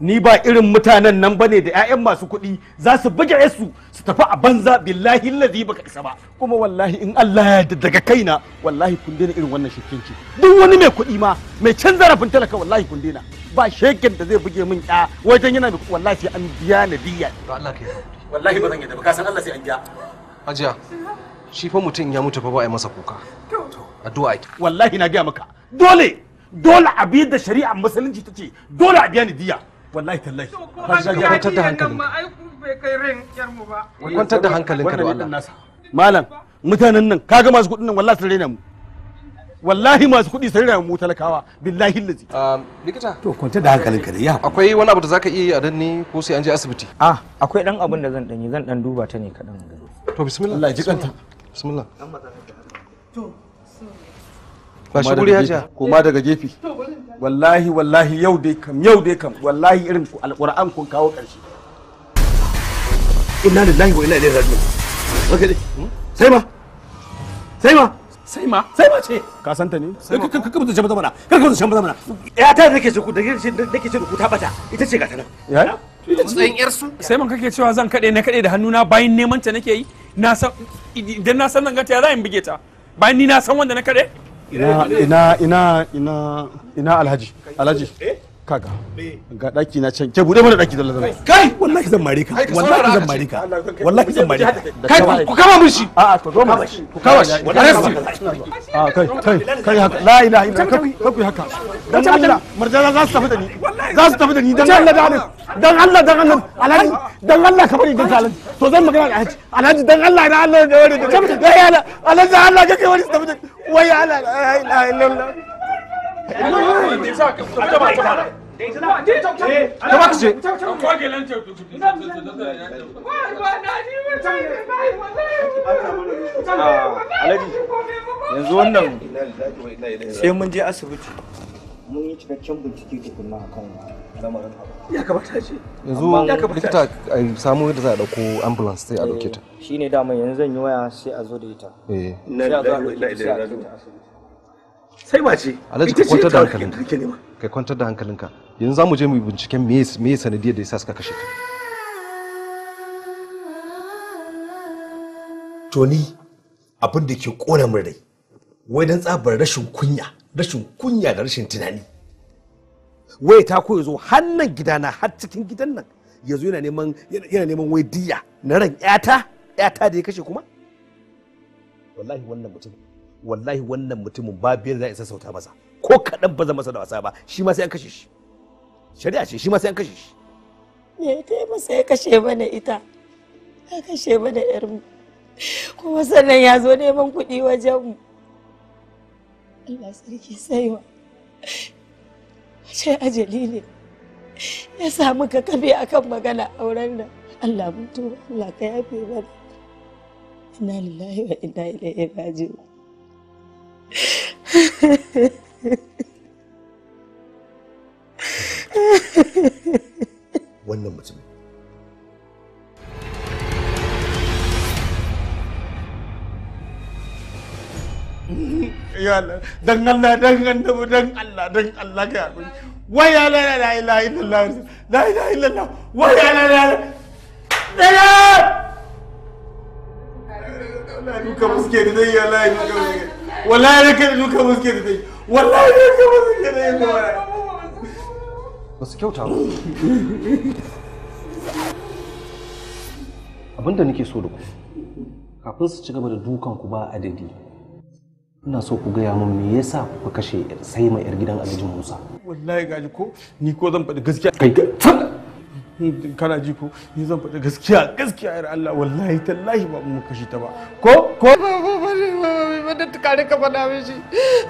Ni ba irin mutanen nan bane da ƴaƴan masu kuɗi za su buge su su tafi a banza, billahi allazi baka isa ba. Kuma wallahi in Allah ya yarda daga kaina wallahi kun daina irin wannan shekenci. Duk wani mai kuɗi ma mai cin zarafin talaka wallahi kun daina. Ba sheken da zai buge min ƴa wajen yana mai wallahi sai an biya ni diya. To Allah ka yi hakuri. Wallahi ba zan yarda ba, ka san Allah sai an biya. Hajiya, shi fa mutum ya mutu fa ba a yi masa kuka. Addu'a ake. Wallahi na gaya maka dole dole a bi da shari'a musulunci ta ce dole a biya ni diya wallahi tallahi. Kwantar da hankalinka. Kwantar da hankalinka da Allah. Malam, mutanen nan kaga masu kuɗin nan wallahi sun raina mu. Wallahi masu kuɗi sun raina mu talakawa billahi lazi. Likita. To kwantar da hankalinka da ya. Akwai wani abu da zaka iya yi a danne ko sai an je asibiti? Ah, akwai dan abun da zan dan yi, zan dan duba ta ne kaɗan. To bismillah. Allah ya ji kanta. Bismillah. To Ba shi guri hajiya. Koma daga gefe. Wallahi wallahi yau dai kam yau dai kam wallahi irin ku alquran kun kawo ƙarshe. Inna lillahi wa inna ilaihi raji'un. Okay dai. Sai ma. Sai ma. Sai ma. Sai ma ce. Ka san ta ne? Ka ka ka mutunce mana. Kar ka mutunce mana. Ya ta nake ce ku da nake ce ku ta bata. Ita ce ga ta nan. Ya? Matsayin yar su. Sai man kake cewa zan kade na kade da hannuna bayan neman ta nake yi. Na san idan na san nan ganta ya za in buge ta. Bayan ni na san wanda na kade? Ina ina ina ina ina Alhaji. Alhaji. Kaga ga daki na can, ke bude mana daki dalla dalla. Kai wallahi zan mare ka, wallahi zan mare ka, wallahi zan mare ka. Kai ku kama mun shi. A'a to zo mu ku kama shi. A kai kai kai haka, la ilaha illa Allah, kai haka. Dan Allah marjana za su tafi da ni, za su tafi da ni. Dan Allah dan Allah dan Allah dan Allah alhaji, dan Allah ka bari dan alhaji. To zan magana alhaji, alhaji dan Allah dan Allah da wani da ya Allah alhaji dan Allah kake wani su tafi da wai Allah la ilaha illallah. Alhaji, yanzu wannan sai mun je asibiti mun yi cikakken bincike tukunna akan lamarin. Ya kamata ce yanzu likita a samu yadda za a dauko ambulance sai a dauke ta. Shine dama yanzu zan yi waya sai a zo da ita. Eh sai a zo a dauke ta sai a kai ta asibiti. Sai mace Alhaji ka kwantar da hankalinka, kai kwantar da hankalinka. Yanzu za mu je mu binciken me me sanadiyar da yasa suka kashe ta. To ni abin da ke kona min rai, wai dan tsabar rashin kunya, rashin kunya da rashin tunani, wai ta koyo zo hannan gidana har cikin gidan nan yazo yana neman yana neman wai diya na ran yata yata da ya kashe. Kuma wallahi wannan mutum, wallahi wannan mutumin ba biyar za a isa sauta masa ko kaɗan, ba zan masa da wasa ba. Shi ma sai an kashe shi, shari'a ce, shi ma sai an kashe shi. Me kai masa ya kashe mana ita, ya kashe mana yarmu, kuma sannan ya zo neman kuɗi wajen mu. Allah sarki saiwa, ce ajali ne ya samu ka kafe akan magana auren nan. Allah mun tuba, Allah ka yafe mana. Inna lillahi wa inna ilaihi raji'un. Wannan mutum ya Allah, dan Allah dan annabi, dan Allah dan Allah ka hakuri. Wai ya la la ilaha illallah, la ilaha illallah, wai ya la la la la duka muske da dai, ya la duka muske, wallahi ka duka muske da dai, wallahi duka muske da dai. Ba su kyauta ba. Abinda nake so da ku, kafin su ci gaba da dukan ku ba adadi, ina so ku gaya min me yasa kuka kashe sai mai yar gidan Alhaji Musa. Wallahi gaji ko ni ko zan faɗi gaskiya. Kai kana ji ko ni zan faɗi gaskiya, gaskiya yar Allah, wallahi tallahi ba mu kashe ta ba. Ko ko wanda ta kare ka faɗa mishi,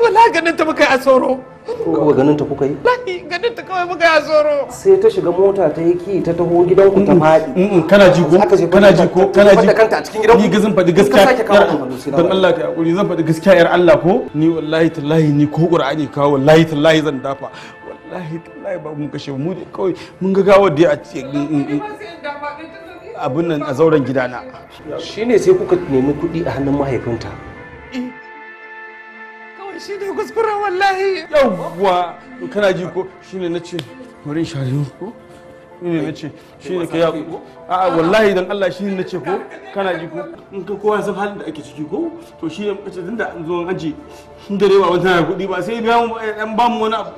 wallahi ganin ta muka yi a tsoro. Kawai ganin ta kuka yi? Wallahi ganin ta kawai muka yi a tsoro. Sai ta shiga mota ta yi ki ta taho gidanku ta faɗi. Kana ji ko kana ji ko kana ji da kanta a cikin gidanku. Ni ga zan faɗi gaskiya dan Allah ka hakuri, zan faɗi gaskiya yar Allah ko ni wallahi tallahi ni ko Qur'ani kawo wallahi tallahi zan dafa. Wallahi tallahi ba mun kashe mu dai kawai mun ga gawar da a abun nan a zauren gidana. Shine sai kuka nemi kuɗi a hannun mahaifinta. Kawai shi ne kuskuren wallahi. Yawwa kana ji ko shine nace bari in share ko shine nace shine ka ya a'a wallahi dan Allah shine nace ko kana ji ko in ka kowa san halin da ake ciki ko to shine muka ce tunda an zo an aje dare ba wata kuɗi ba sai biya mu dan ba mu wani abu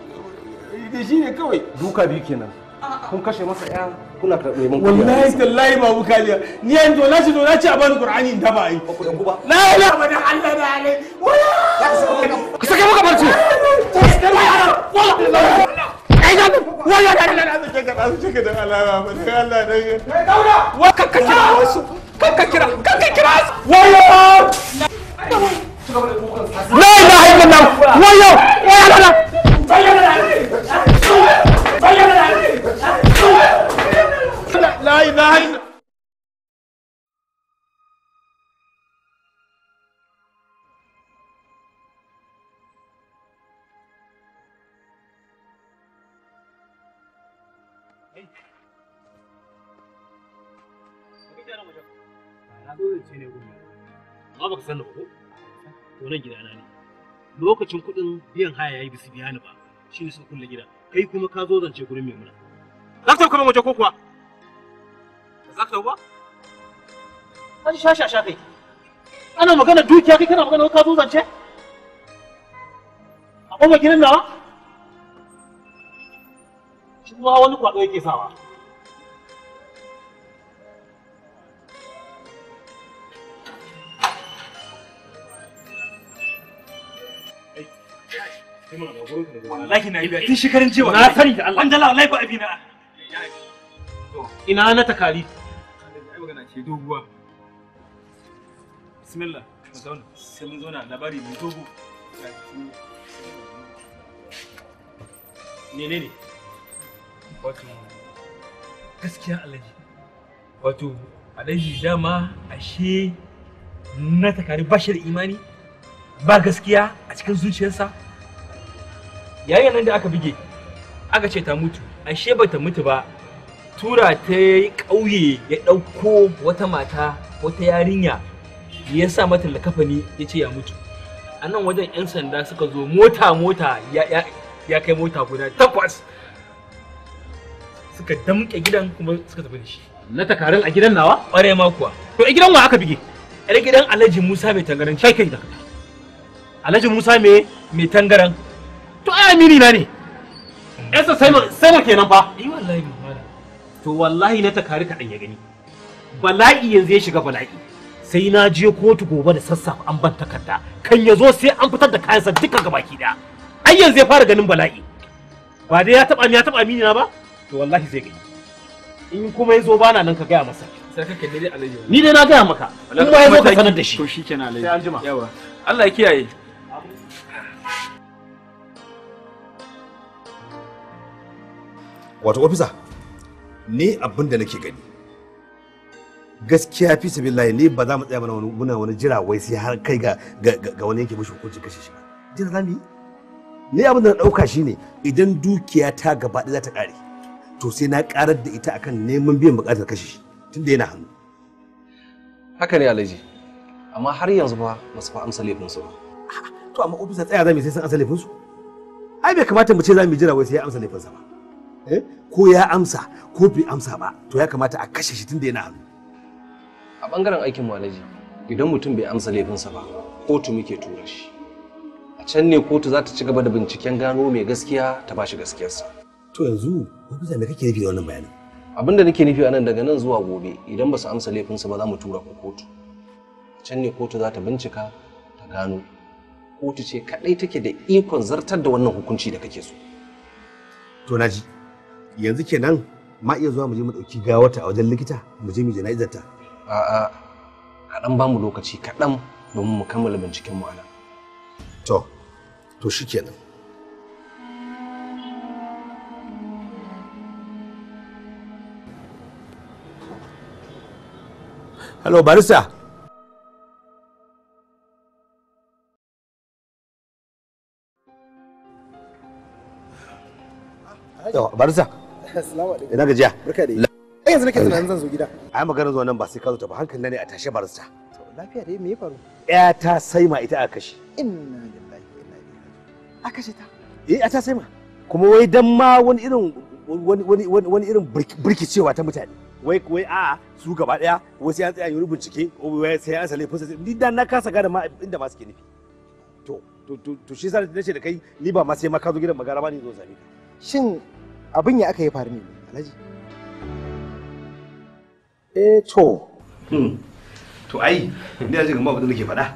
dai shine kawai. Duka biyu kenan. Kun kashe masa ya kuna neman kuɗi. Wallahi tallahi babu kariya. Ni yanzu na ce to na ce a bani Qur'ani in daba ai. La ilaha illa Allah da alai. Wala. Ka sake muka barci. Kai ga wala da Allah da ka da ka da Allah ba da Allah da. Kai Dauda. Wa kakka kira wasu. Kakka kira kakka kira. Wala. La ilaha illallah. Wayo. Wala. La ilaha illallah. Amma baka san da ba ko? To nan gidana ne. Lokacin kuɗin biyan haya yayi bisu biya ni ba. Shine suka kulle gida. Kai kuma ka zo zance gurin Maimuna. Za ka tafi waje ko kuwa? Za ka tafi ba? An sha sha sha kai. Ana magana dukiya kai kana magana ka zo zance? A ƙofar gidan nawa? Kuma wani kwado yake sawa. Wallahi na yi biya tun shekarun jiya. Na sani da Allah. Wanda wallahi ba abina. Ina na takari. Ai magana ce doguwa. Bismillah. Mu zauna. Sai mun zauna labari mai dogo. Menene? Wato gaskiya Alhaji. Wato Alhaji dama ashe na takari ba shi da imani ba gaskiya a cikin zuciyarsa. Yayin nan da aka bige aka ce ta mutu, ashe ba ta mutu ba, tura ta yi ƙauye ya ɗauko wata mata wata yarinya ya sa mata likafani ya ce ya mutu. A nan wajen 'yan sanda suka zo mota mota ya kai mota guda 8 suka damƙe gidan kuma suka tafi da shi. Na takarin a gidan nawa? Ƙware ma kuwa. To a gidan wa aka bige? A gidan Alhaji Musa mai tangaran. Kai kai da. Alhaji Musa mai tangaran. To ai amini na ne. Esa Simon kenan fa. Eh wallahi malam. To wallahi na takari kaɗan ya gani. Bala'i yanzu ya shiga bala'i. Sai na je kotu gobe da sassafe an ban takarda. Kan ya zo sai an fitar da kayansa duka gabaki ɗaya. Ai yanzu ya fara ganin bala'i. Ba dai ya taɓa ni ya taɓa amini na ba? To wallahi zai gani. In kuma ya zo bana nan ka gaya masa. Sai ka kalle dai Alhaji. Ni dai na gaya maka. In ma ya zo ka sanar da shi. To shikenan Alhaji. Sai an jima. Yawa. Allah ya kiyaye. Wato ofisa, ni abin da nake gani gaskiya fi sabilillahi ni ba za mu tsaya muna wani jira wai sai har kai ga wani yake mishi hukuncin kashe shi ba. Jira za mu yi? Ni abin da na ɗauka shine idan dukiya ta gaba ɗaya za ta ƙare to sai na ƙarar da ita akan neman biyan buƙatar kashe shi tunda yana hannu. Haka ne Alhaji, amma har yanzu ba su fa amsa laifinsu ba. To amma ofisa tsaya za mu sai sun amsa laifinsu? Ai bai kamata mu ce za mu jira wai sai ya amsa laifinsa ba. Ko ya amsa ko bai amsa ba to ya kamata a kashe shi tunda yana hannu. A bangaren aikin mu Alhaji, idan mutum bai amsa laifinsa ba kotu muke tura shi. A can ne kotu za ta ci gaba da binciken gano mai gaskiya ta bashi gaskiyarsa. To yanzu ofisa me kake nufi da wannan bayanin? Abin da nake nufi a nan daga nan zuwa gobe idan ba su amsa laifinsa ba za mu tura ku kotu. A can ne kotu za ta bincika ta gano. Kotu ce kaɗai take da ikon zartar da wannan hukunci da kake so. To naji. Yanzu kenan ma iya zuwa mu je mu dauki gawarta a wajen likita mu je mu jana'izar ta. A'a, kaɗan ba mu lokaci kaɗan domin mu kammala binciken mu anan. To shikenan. Hello barista. Yawa barista. Assalamu alaikum. Ina gajiya. Barka dai. Ai yanzu nake tunanin zan zo gida. Ai maganar zuwa nan ba sai ka zo ta ba, hankali na ne a tashe barista. To lafiya dai, me ya faru? Ya ta saima ita aka kashe. Inna lillahi wa inna ilaihi raji'un. Aka kashe ta? Eh ta saima. Kuma wai dan ma wani irin wani irin birkicewa ta mutane. Wai wai a'a su gaba daya wai sai an tsaya yi bincike wai sai an sale fusa ni dan na kasa gane ma inda ma suke nufi. To to to shi yasa nace da kai ni ba ma sai ma ka zo gidan magana ba ni zo same ka. Shin abin ya aka yi faru ne Alhaji? Eh to. To ai ni da jin abin da nake faɗa.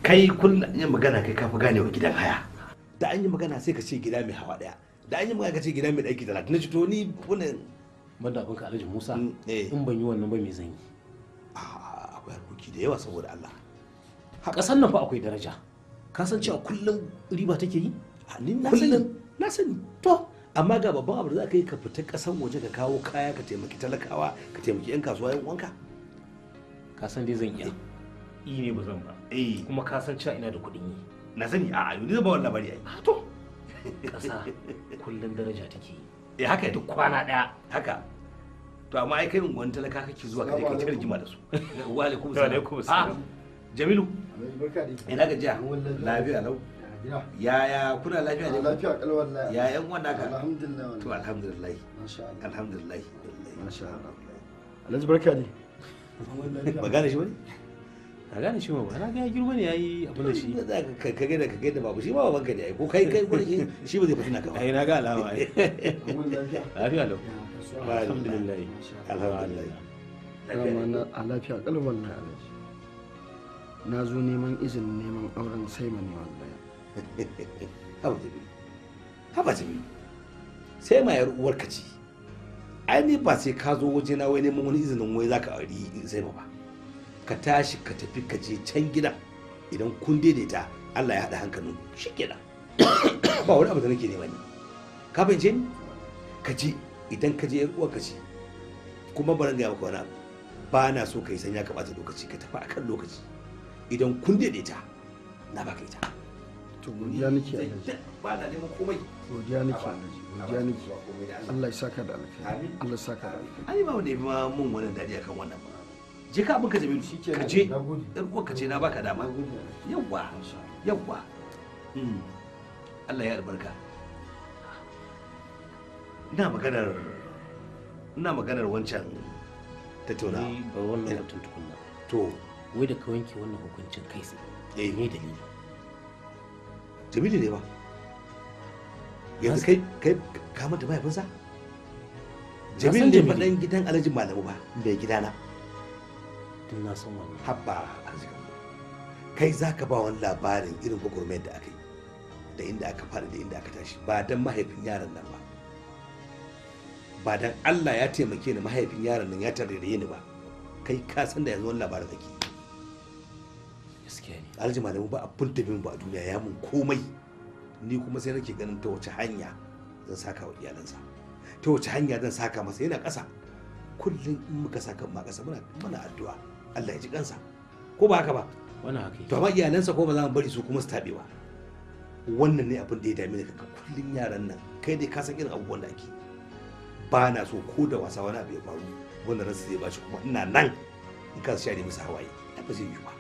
Kai kullum yin magana kai ka fi ganewa gidan haya. Da an yi magana sai ka ce gida mai hawa daya. Da an yi magana ka ce gida mai ɗaki 30. Nace to ni wannan banda abin ka Alhaji Musa in ban yi wannan ba me zan yi? Akwai harkoki da yawa saboda Allah. Kasan nan fa akwai daraja. Ka san cewa kullum riba take yi? Ni na sani. Na sani. To amma ga babban abu da za ka yi ka fita kasan waje ka kawo kaya ka taimaki talakawa ka taimaki 'yan kasuwa 'yan uwanka. Ka san dai zan iya. I ne ba zan ba. Kuma ka san cewa ina da kuɗin yi. Na sani a'a ni zan ba wannan labari ai. To kasa kullum daraja take yi. Eh haka duk kwana ɗaya. Haka. To amma ai kai unguwan talaka kake zuwa ka je kai ta rigima da su. Wa alaikum salam. Wa alaikum salam. Jamilu. Barka dai. Ina gajiya. Lafiya lau. Yaya kuna lafiya ne? Lafiya kalau wallahi. Ya yan uwan naka? Alhamdulillah. To alhamdulillah. Masha Allah. Alhamdulillah. Masha Allah. Alhaji barka dai. Ba gane shi bane? Na gane shi ma ba na ga ya girma ne yayi abin da shi. Za ka ka ga da ka ga da babu shi ma babanka ne ai ko kai kai ko shi ba zai fitina ka ba. Ai na ga alama ai. Lafiya lau. Alhamdulillah. Alhamdulillah. Dama na a lafiya kalau wallahi Alhaji. Na zo neman izinin neman auren Saima ne wallahi. Haba Jamilu. Haba Jamilu. Sai ma yar uwarka ce. Ai ni ba sai ka zo waje na wai neman wani izinin wai zaka auri Saima ba. Ka tashi ka tafi ka je can gidan idan kun daidaita Allah ya haɗa hankalin shikenan. Ba wani abu da nake nema ni. Ka fahimce ni? Ka je idan ka je yar uwarka ce. Kuma baran gaya maka wani abu. Ba na so ka yi sanya ka ɓata lokaci ka tafi akan lokaci. Idan kun daidaita na baka ita. To godiya nake Alhaji. Ba na neman komai. Godiya nake Alhaji. Godiya nake. Allah ya saka da alkhairi. Allah ya saka da alkhairi. Ai ba wanda ya fi ma mun wannan dadi akan wannan ba. Je ka abin ka Jamilu. Ka je. Yar uwar ka ce na baka dama. Yawwa. Yawwa. Allah ya albarka. Ina maganar wancan tattaunawa. Ni ba wannan batun tukunna. To wai da ka wanke wannan hukuncin kai tsaye. Me dalili? Jamilu ne ba. Yanzu kai ka manta mahaifinsa? Jamilu ne fa dan gidan Alhaji Malamu ba, mai gidana. Tun na san wannan. Habba Alhaji Gambo. Kai zaka ba wani labarin irin gwagwarmayar da aka yi da inda aka faɗi da inda aka tashi ba dan mahaifin yaron nan ba. Ba dan Allah ya taimake ni mahaifin yaron nan ya tarere ni ba. Kai ka san da yanzu wani labarin kake. Gaskiya ne. Alhaji Malamu ba abun da bin ba a duniya ya mun komai. Ni kuma sai nake ganin ta wace hanya zan saka wa iyalansa. Ta wace hanya zan saka masa yana ƙasa. Kullum in muka saka ma ƙasa muna addu'a Allah ya ji kansa. Ko ba haka ba? Wannan haka yake. To amma iyalansa ko ba za mu bari su kuma su taɓe ba. Wannan ne abin da ya dame ni kaga kullum yaran nan kai dai ka san irin abubuwan da ake. Ba na so ko da wasa wani abu ya faru wannan ransa zai bashi kuma ina nan in ka share musu hawaye. Ai ba zai yiwu ba.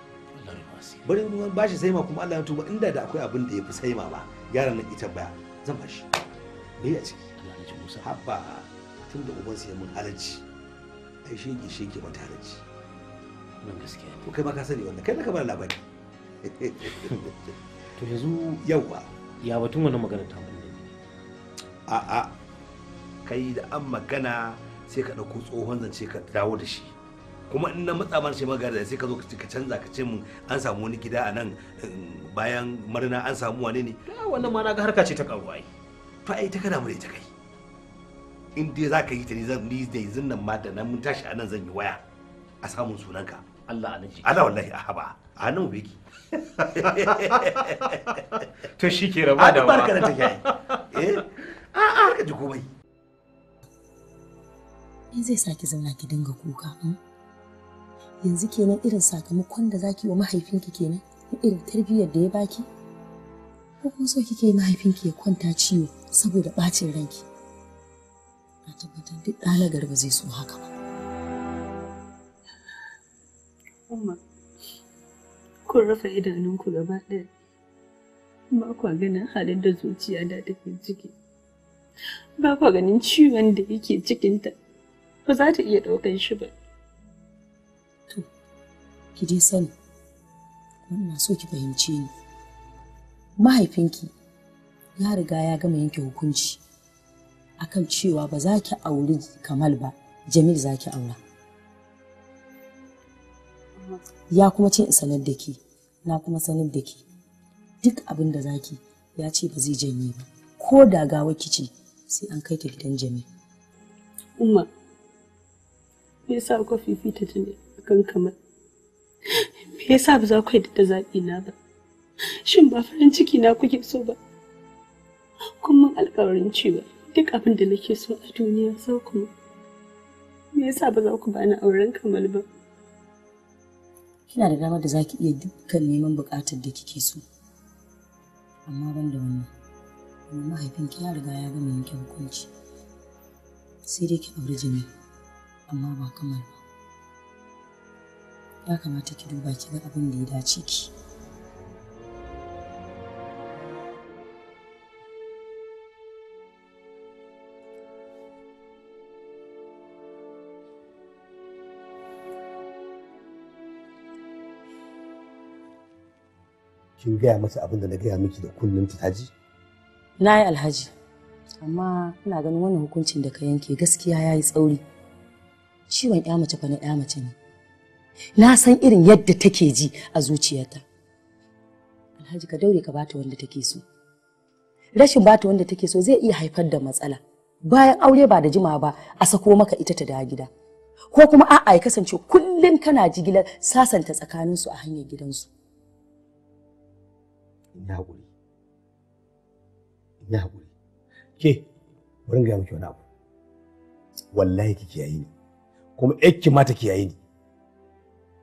Bari mu bashi Saima kuma Allah ya tuba inda da akwai abin da ya fi Saima ba yaran nan ita baya zan bashi. Me ya ciki? Allah ya ji Musa. Habba tun da ubansa ya mun halacci ai shege mata halacci. Wannan gaskiya ne. To kai ma ka sani wannan kai ka bada labari. To yanzu yawa ya batun wannan magana ta mun ne. A'a kai da an magana sai ka ɗauko tsohon zance ka dawo da shi. Kuma in na matsa mana ce magana sai ka zo ka canza ka ce mun an samu wani gida a nan bayan murna an samu wane ne. Wannan ma na ga harka ce ta karuwa ai. To ai ta kana mu da ita kai. In dai za ka yi ta ni zan ni da yanzu nan ma da nan mun tashi a nan zan yi waya a samun sunanka. Allah alaji. Allah wallahi a haba a hannun mu yake. To shi ke raba da wa. Barka da take ai. Eh a'a ka ji komai. Me zai sa ki zauna ki dinga kuka? Yanzu kenan irin sakamakon da zaki wa mahaifinki kenan irin tarbiyyar da ya baki? Ko kuma so kike yi mahaifinki ya kwanta ciwo saboda bacin ranki? Na tabbatar duk ɗa na gari ba zai so haka ba. Umma, kun rufe idanunku gaba ɗaya. Ba kwa ganin halin da zuciya da take ciki. Ba kwa ganin ciwon da yake cikinta. Ba za ta iya ɗaukan shi ba. To, ki dai sani, kuma ina so ki fahimce ni. Mahaifinki ya riga ya gama yanke hukunci akan cewa ba za ki auri Kamal ba, Jamil za ki aura. Ya kuma ce in sanar da ke, na kuma sanar da ke. Duk abin da za ki ya ce ba zai janye ba. Ko da gawa ki ce sai an kai ta gidan Jamil. Umma, me yasa kuka fifita Jamil akan Kamal? Me yasa ba za ku yarda da zaɓi na ba? Shin ba farin ciki na kuke so ba? Kun min alƙawarin cewa duk abin da nake so a duniya za ku min. Me yasa ba za ku bani auren Kamal ba? Kina da damar da za ki iya dukkan neman buƙatar da kike so. Amma ban da wannan, domin mahaifinki ya riga ya gama yanke hukunci. Sai dai ki auri Jamil, amma ba Kamal ba. Ya kamata ki duba ki ga abin da ya dace ki. Kin gaya mata abin da na gaya miki da kullum ta ji? Na yi Alhaji, amma ina ganin wannan hukuncin da ka yanke gaskiya ya yi tsauri. Ciwon ya mace fa na ya mace ne. Na san irin yadda take ji a zuciyarta. Alhaji ka daure ka bata wanda take so. Rashin bata wanda take so zai iya haifar da matsala. Bayan aure ba da jimawa ba a sako maka ita ta dawo gida. Ko kuma a'a ya kasance kullum kana jigilar sasanta tsakaninsu a hanyar gidansu. Ina haƙuri. Ina haƙuri. Ke, bari in gaya miki wani abu. Wallahi ki kiyaye ni. Kuma ƴarki ma ta kiyaye ni.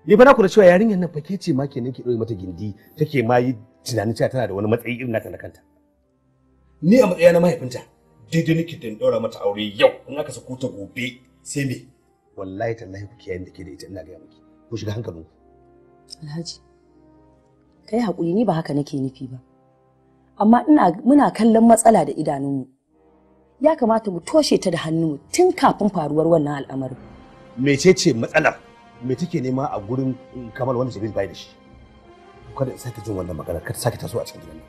Ni fa na kula cewa yarinyar nan fa ke ce ma kenan ke ɗaure mata gindi take ma yi tunanin cewa tana da wani matsayi irin nata na kanta. Ni a matsayina na mahaifinta daidai nake da in ɗaura mata aure yau in aka sako ta gobe sai me? Wallahi tallahi ku kiyaye da ke da ita ina gaya miki. Ku shiga hankalinku. Alhaji, ka yi haƙuri ni ba haka nake nufi ba. Amma muna kallon matsala da idanunmu. Ya kamata mu toshe ta da hannunmu tun kafin faruwar wannan al'amarin. Mecece matsalar? Me take nema a gurin Kamal wanda Jibril bai da shi? Kada in sake jin wannan magana, kada sake taso a cikin gidan nan.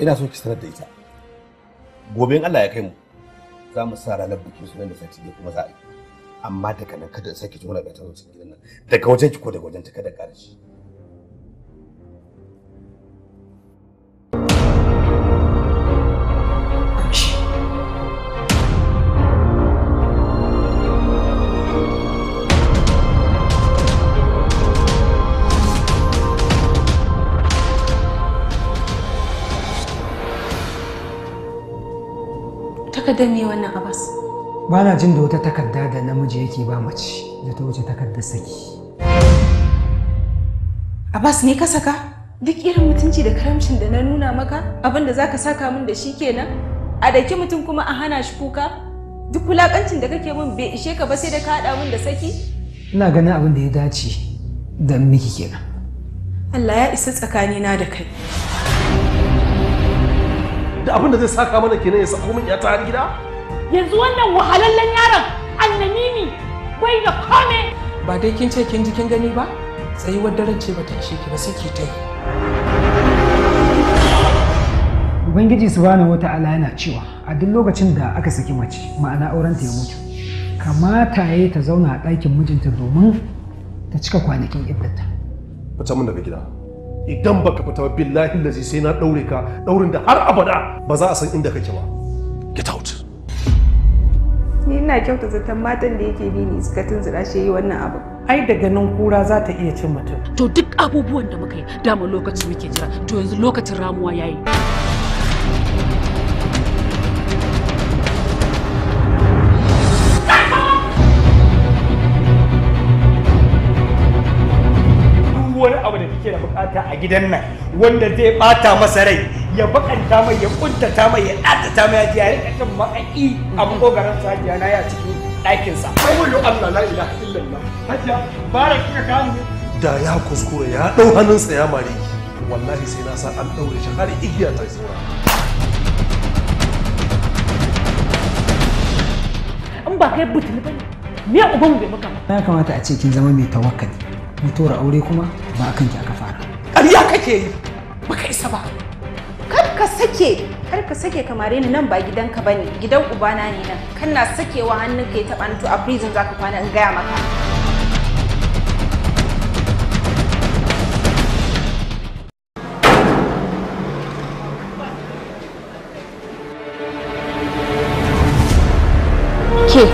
Ina so ki sanar da ita. Gobe in Allah ya kai mu, za mu sa ranar bikin sunan da sati ɗaya kuma za a yi. Amma daga nan kada in sake jin wannan taso cikin gidan nan. Daga wajen ki ko daga wajen ta kada ƙara shi. Takardar ne wannan Abbas? Ba na jin da wata takarda da namiji yake ba mace da ta wuce takardar saki. Abbas ne ka saka? Duk irin mutunci da karamcin da na nuna maka, abin da zaka saka min da shi kenan? A daki mutum kuma a hana shi kuka? Duk wulakancin da kake min bai ishe ka ba sai da ka haɗa min da saki? Ina ganin abin da ya dace da miki kenan. Allah ya isa tsakanina da kai. Da abin da zai saka mana kenan ya sako min yata har gida? Yanzu wannan wahalallen yaron annamimi bai da kome. Ba dai kin ce kin ji kin gani ba? Tsayuwar daren ce bata ishe ki ba sai ki ta yi. Ubangiji subhanahu wata'ala yana cewa a duk lokacin da aka saki mace ma'ana aurenta ya mutu kamata yayi ta zauna a ɗakin mijinta domin ta cika kwanakin iddata. Fita min daga gida. Idan baka fita ba billahi lazi sai na daure ka daurin da har abada ba za a san inda kake ba. Get out. Ni ina kyauta zaton matan da yake bi ni suka tunzura shi yi wannan abu. Ai da ganin kura za ta iya cin mutum. To duk abubuwan da muka yi dama lokaci muke jira to yanzu lokacin ramuwa yayi. Wani abu da kike da bukata a gidan nan wanda zai bata masa rai ya bakanta mai ya kuntata mai ya ɗatata mai ya rika cin makaki a makogaran sajiya na ya cikin ɗakin sa. Awwalu Allah la ilaha illallah. Hajiya bara kika kani. Da ya kuskure ya dau hannunsa ya mare ki. Wallahi sai na sa an daure shi har igiya ta tsira. In ba kai butuli bane me uban bai maka ba. Ya kamata a ce kin zama mai tawakkali. Mutuwar aure kuma ba a kanki aka fara. Ƙarya kake yi, baka isa ba. Kar ka sake, kar ka sake kamare ni nan ba gidanka bane, gidan ubana ne nan. Kana sakewa hannunka ya taɓa ni to a prison zaka kwana in gaya maka. Ke,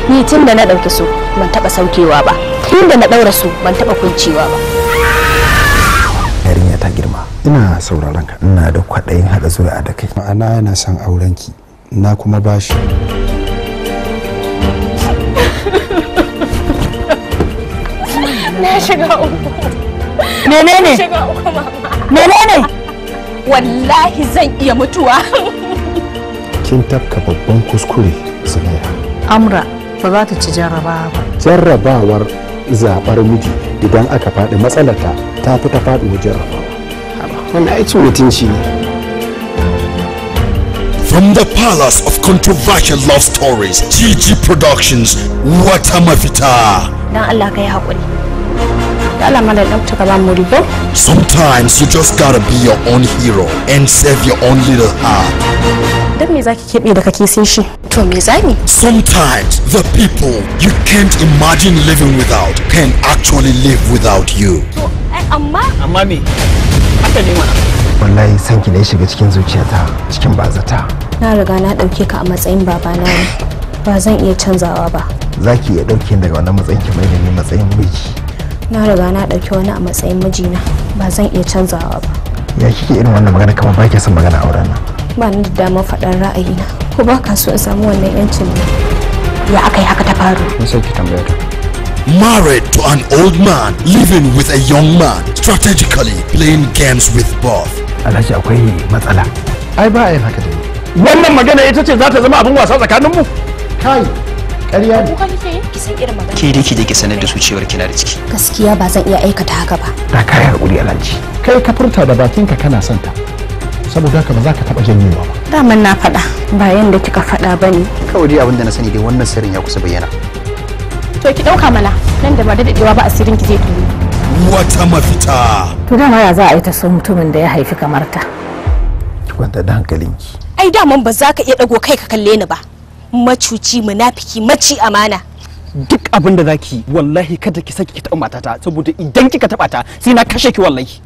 ni tun da na ɗauki su ban taɓa saukewa ba. Tun da na ɗaura su ban taɓa kuncewa ba. Yarinya ta girma. Ina sauraron ka, ina da kwaɗayin haɗa zuri'a da kai. Ma'ana yana son aurenki, na kuma bashi. Na shiga uku. Menene? Na shiga uku mama. Menene? Wallahi zan iya mutuwa. Kin tafka babban kuskure, Zulaiha. Amra ba za ta ci jarrabawa ba. Jarrabawar zaɓar miji idan aka faɗi matsalarta ta fi ta faɗuwar jarrabawa. Wannan ai cin mutunci ne. From the palace of controversial love stories, GG Productions, Wata Mafita. Dan Allah ka yi haƙuri. Da Allah malam dan ta ba mu rigo. Sometimes you just gotta be your own hero and save your own little heart. Dan me zaki kebe da kake sai shi? To me zami? Sometimes the people you can't imagine living without can actually live without you. To amma amma me? Haka ne mana. Wallahi san ki ne shiga cikin zuciyata cikin bazata. Na riga na dauke ka a matsayin babana ne. Ba zan iya canzawa ba. Zaki iya dauke daga wannan matsayin ki mai da ni matsayin miji. Na riga na dauki wani a matsayin mijina. Ba zan iya canzawa ba. Ya kike irin wannan magana kamar ba ki son magana auren nan? Ba ni da damar faɗar ra'ayina. Ko ba ka so in samu wannan yancin ne? Ya aka yi haka ta faru? Mun sai ki tambaya ta. Married to an old man, living with a young man, strategically playing games with both. Alhaji akwai matsala. Ai ba a yin haka dai. Wannan magana ita ce za ta zama abin wasa tsakaninmu? Kai, ƙarya ne. Kuka kike yi? Ki san irin magana. Ke dai ki je ki sanar da su cewar kina da ciki. Gaskiya ba zan iya aikata haka ba. Da kai hakuri Alhaji. Kai ka furta da bakinka kana son ta. Saboda haka ba za ka taɓa janyewa ba. Daman na faɗa ba yanda kika faɗa ba ne. Kawai dai abin da na sani dai wannan sirrin ya kusa bayyana. To ki ɗauka mana nan da ba da daɗewa ba asirin ki zai tono. Wata mafita. To dama ya za a yi ta so mutumin da ya haifi kamar ta. Ki kwanta da hankalinki. Ai daman ba za ka iya ɗago kai ka kalle ni ba. Macuci, munafiki, maci amana. Duk abin da zaki wallahi kada ki saki ki taɓa matata saboda idan kika taɓa ta sai na kashe ki wallahi.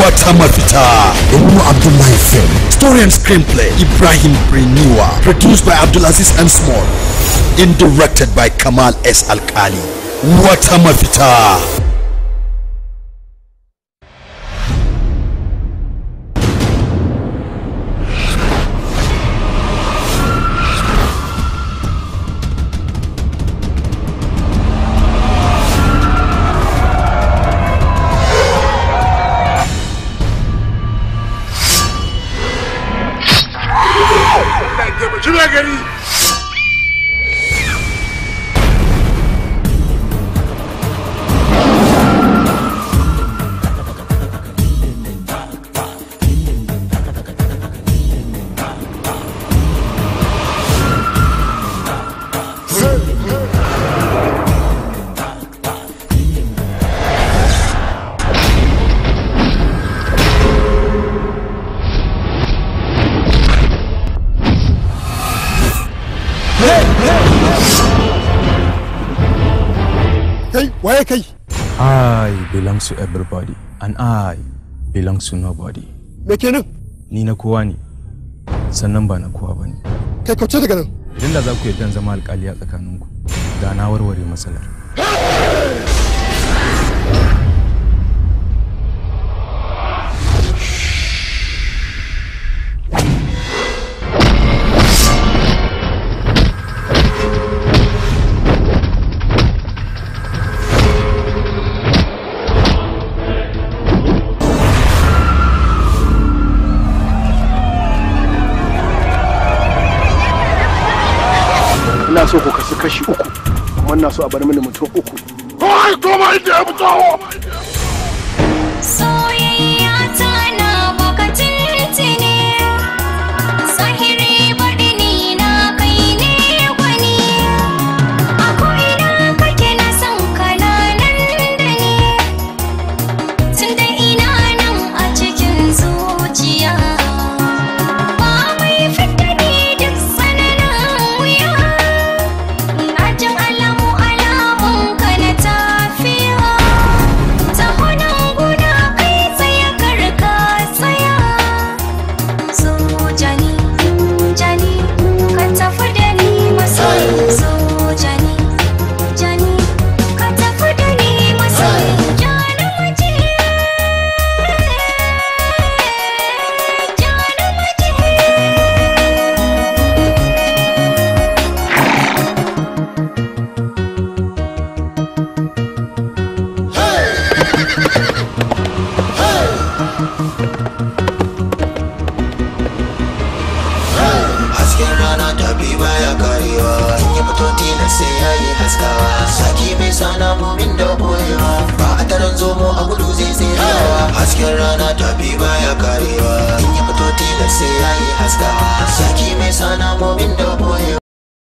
Wata mafita. Ibnu Abdullahi film. Story and screenplay Ibrahim Briniwa. Produced by Abdulaziz M. Small. And directed by Kamal S. Alkali. Wata mafita. Waye kai? I belongs to everybody and I belongs to nobody. Me kenan? Ni na kowa ne, sannan ba na kowa bane. Kai kauce daga nan. Idan da za ku yarda zama alƙali a tsakaninku, da na warware matsalar. Ina so ku kasu kashi uku, kuma ina so a bar mini mutum uku. Ai, koma inda ya fito! Soyayya tana baka tintini, zahiri baɗini na kai ne gwani. A ko'ina kake na san kana nan da ni, tunda ina nan a cikin zuciya. Ba mai fidda ni duk tsananin wuya. Ina jin alamu alamun ka na tafiya. Tahonan guna kai tsaye karka tsaya. Zo jani, jani, ka tafi da ni masoyi. Zo jani, jani, ka tafi da ni masoyi. Jani maje, jani maje. Hasken rana tafi baya karewa, in ya fito tilas sai ya yi haskawa. Saki mai sana mumin da boyewa, ba a taron zomo a gudu zai tserewa. Hasken rana tafi baya karewa, in ya fito tilas sai ya yi haskawa. Saki mai sana mumin da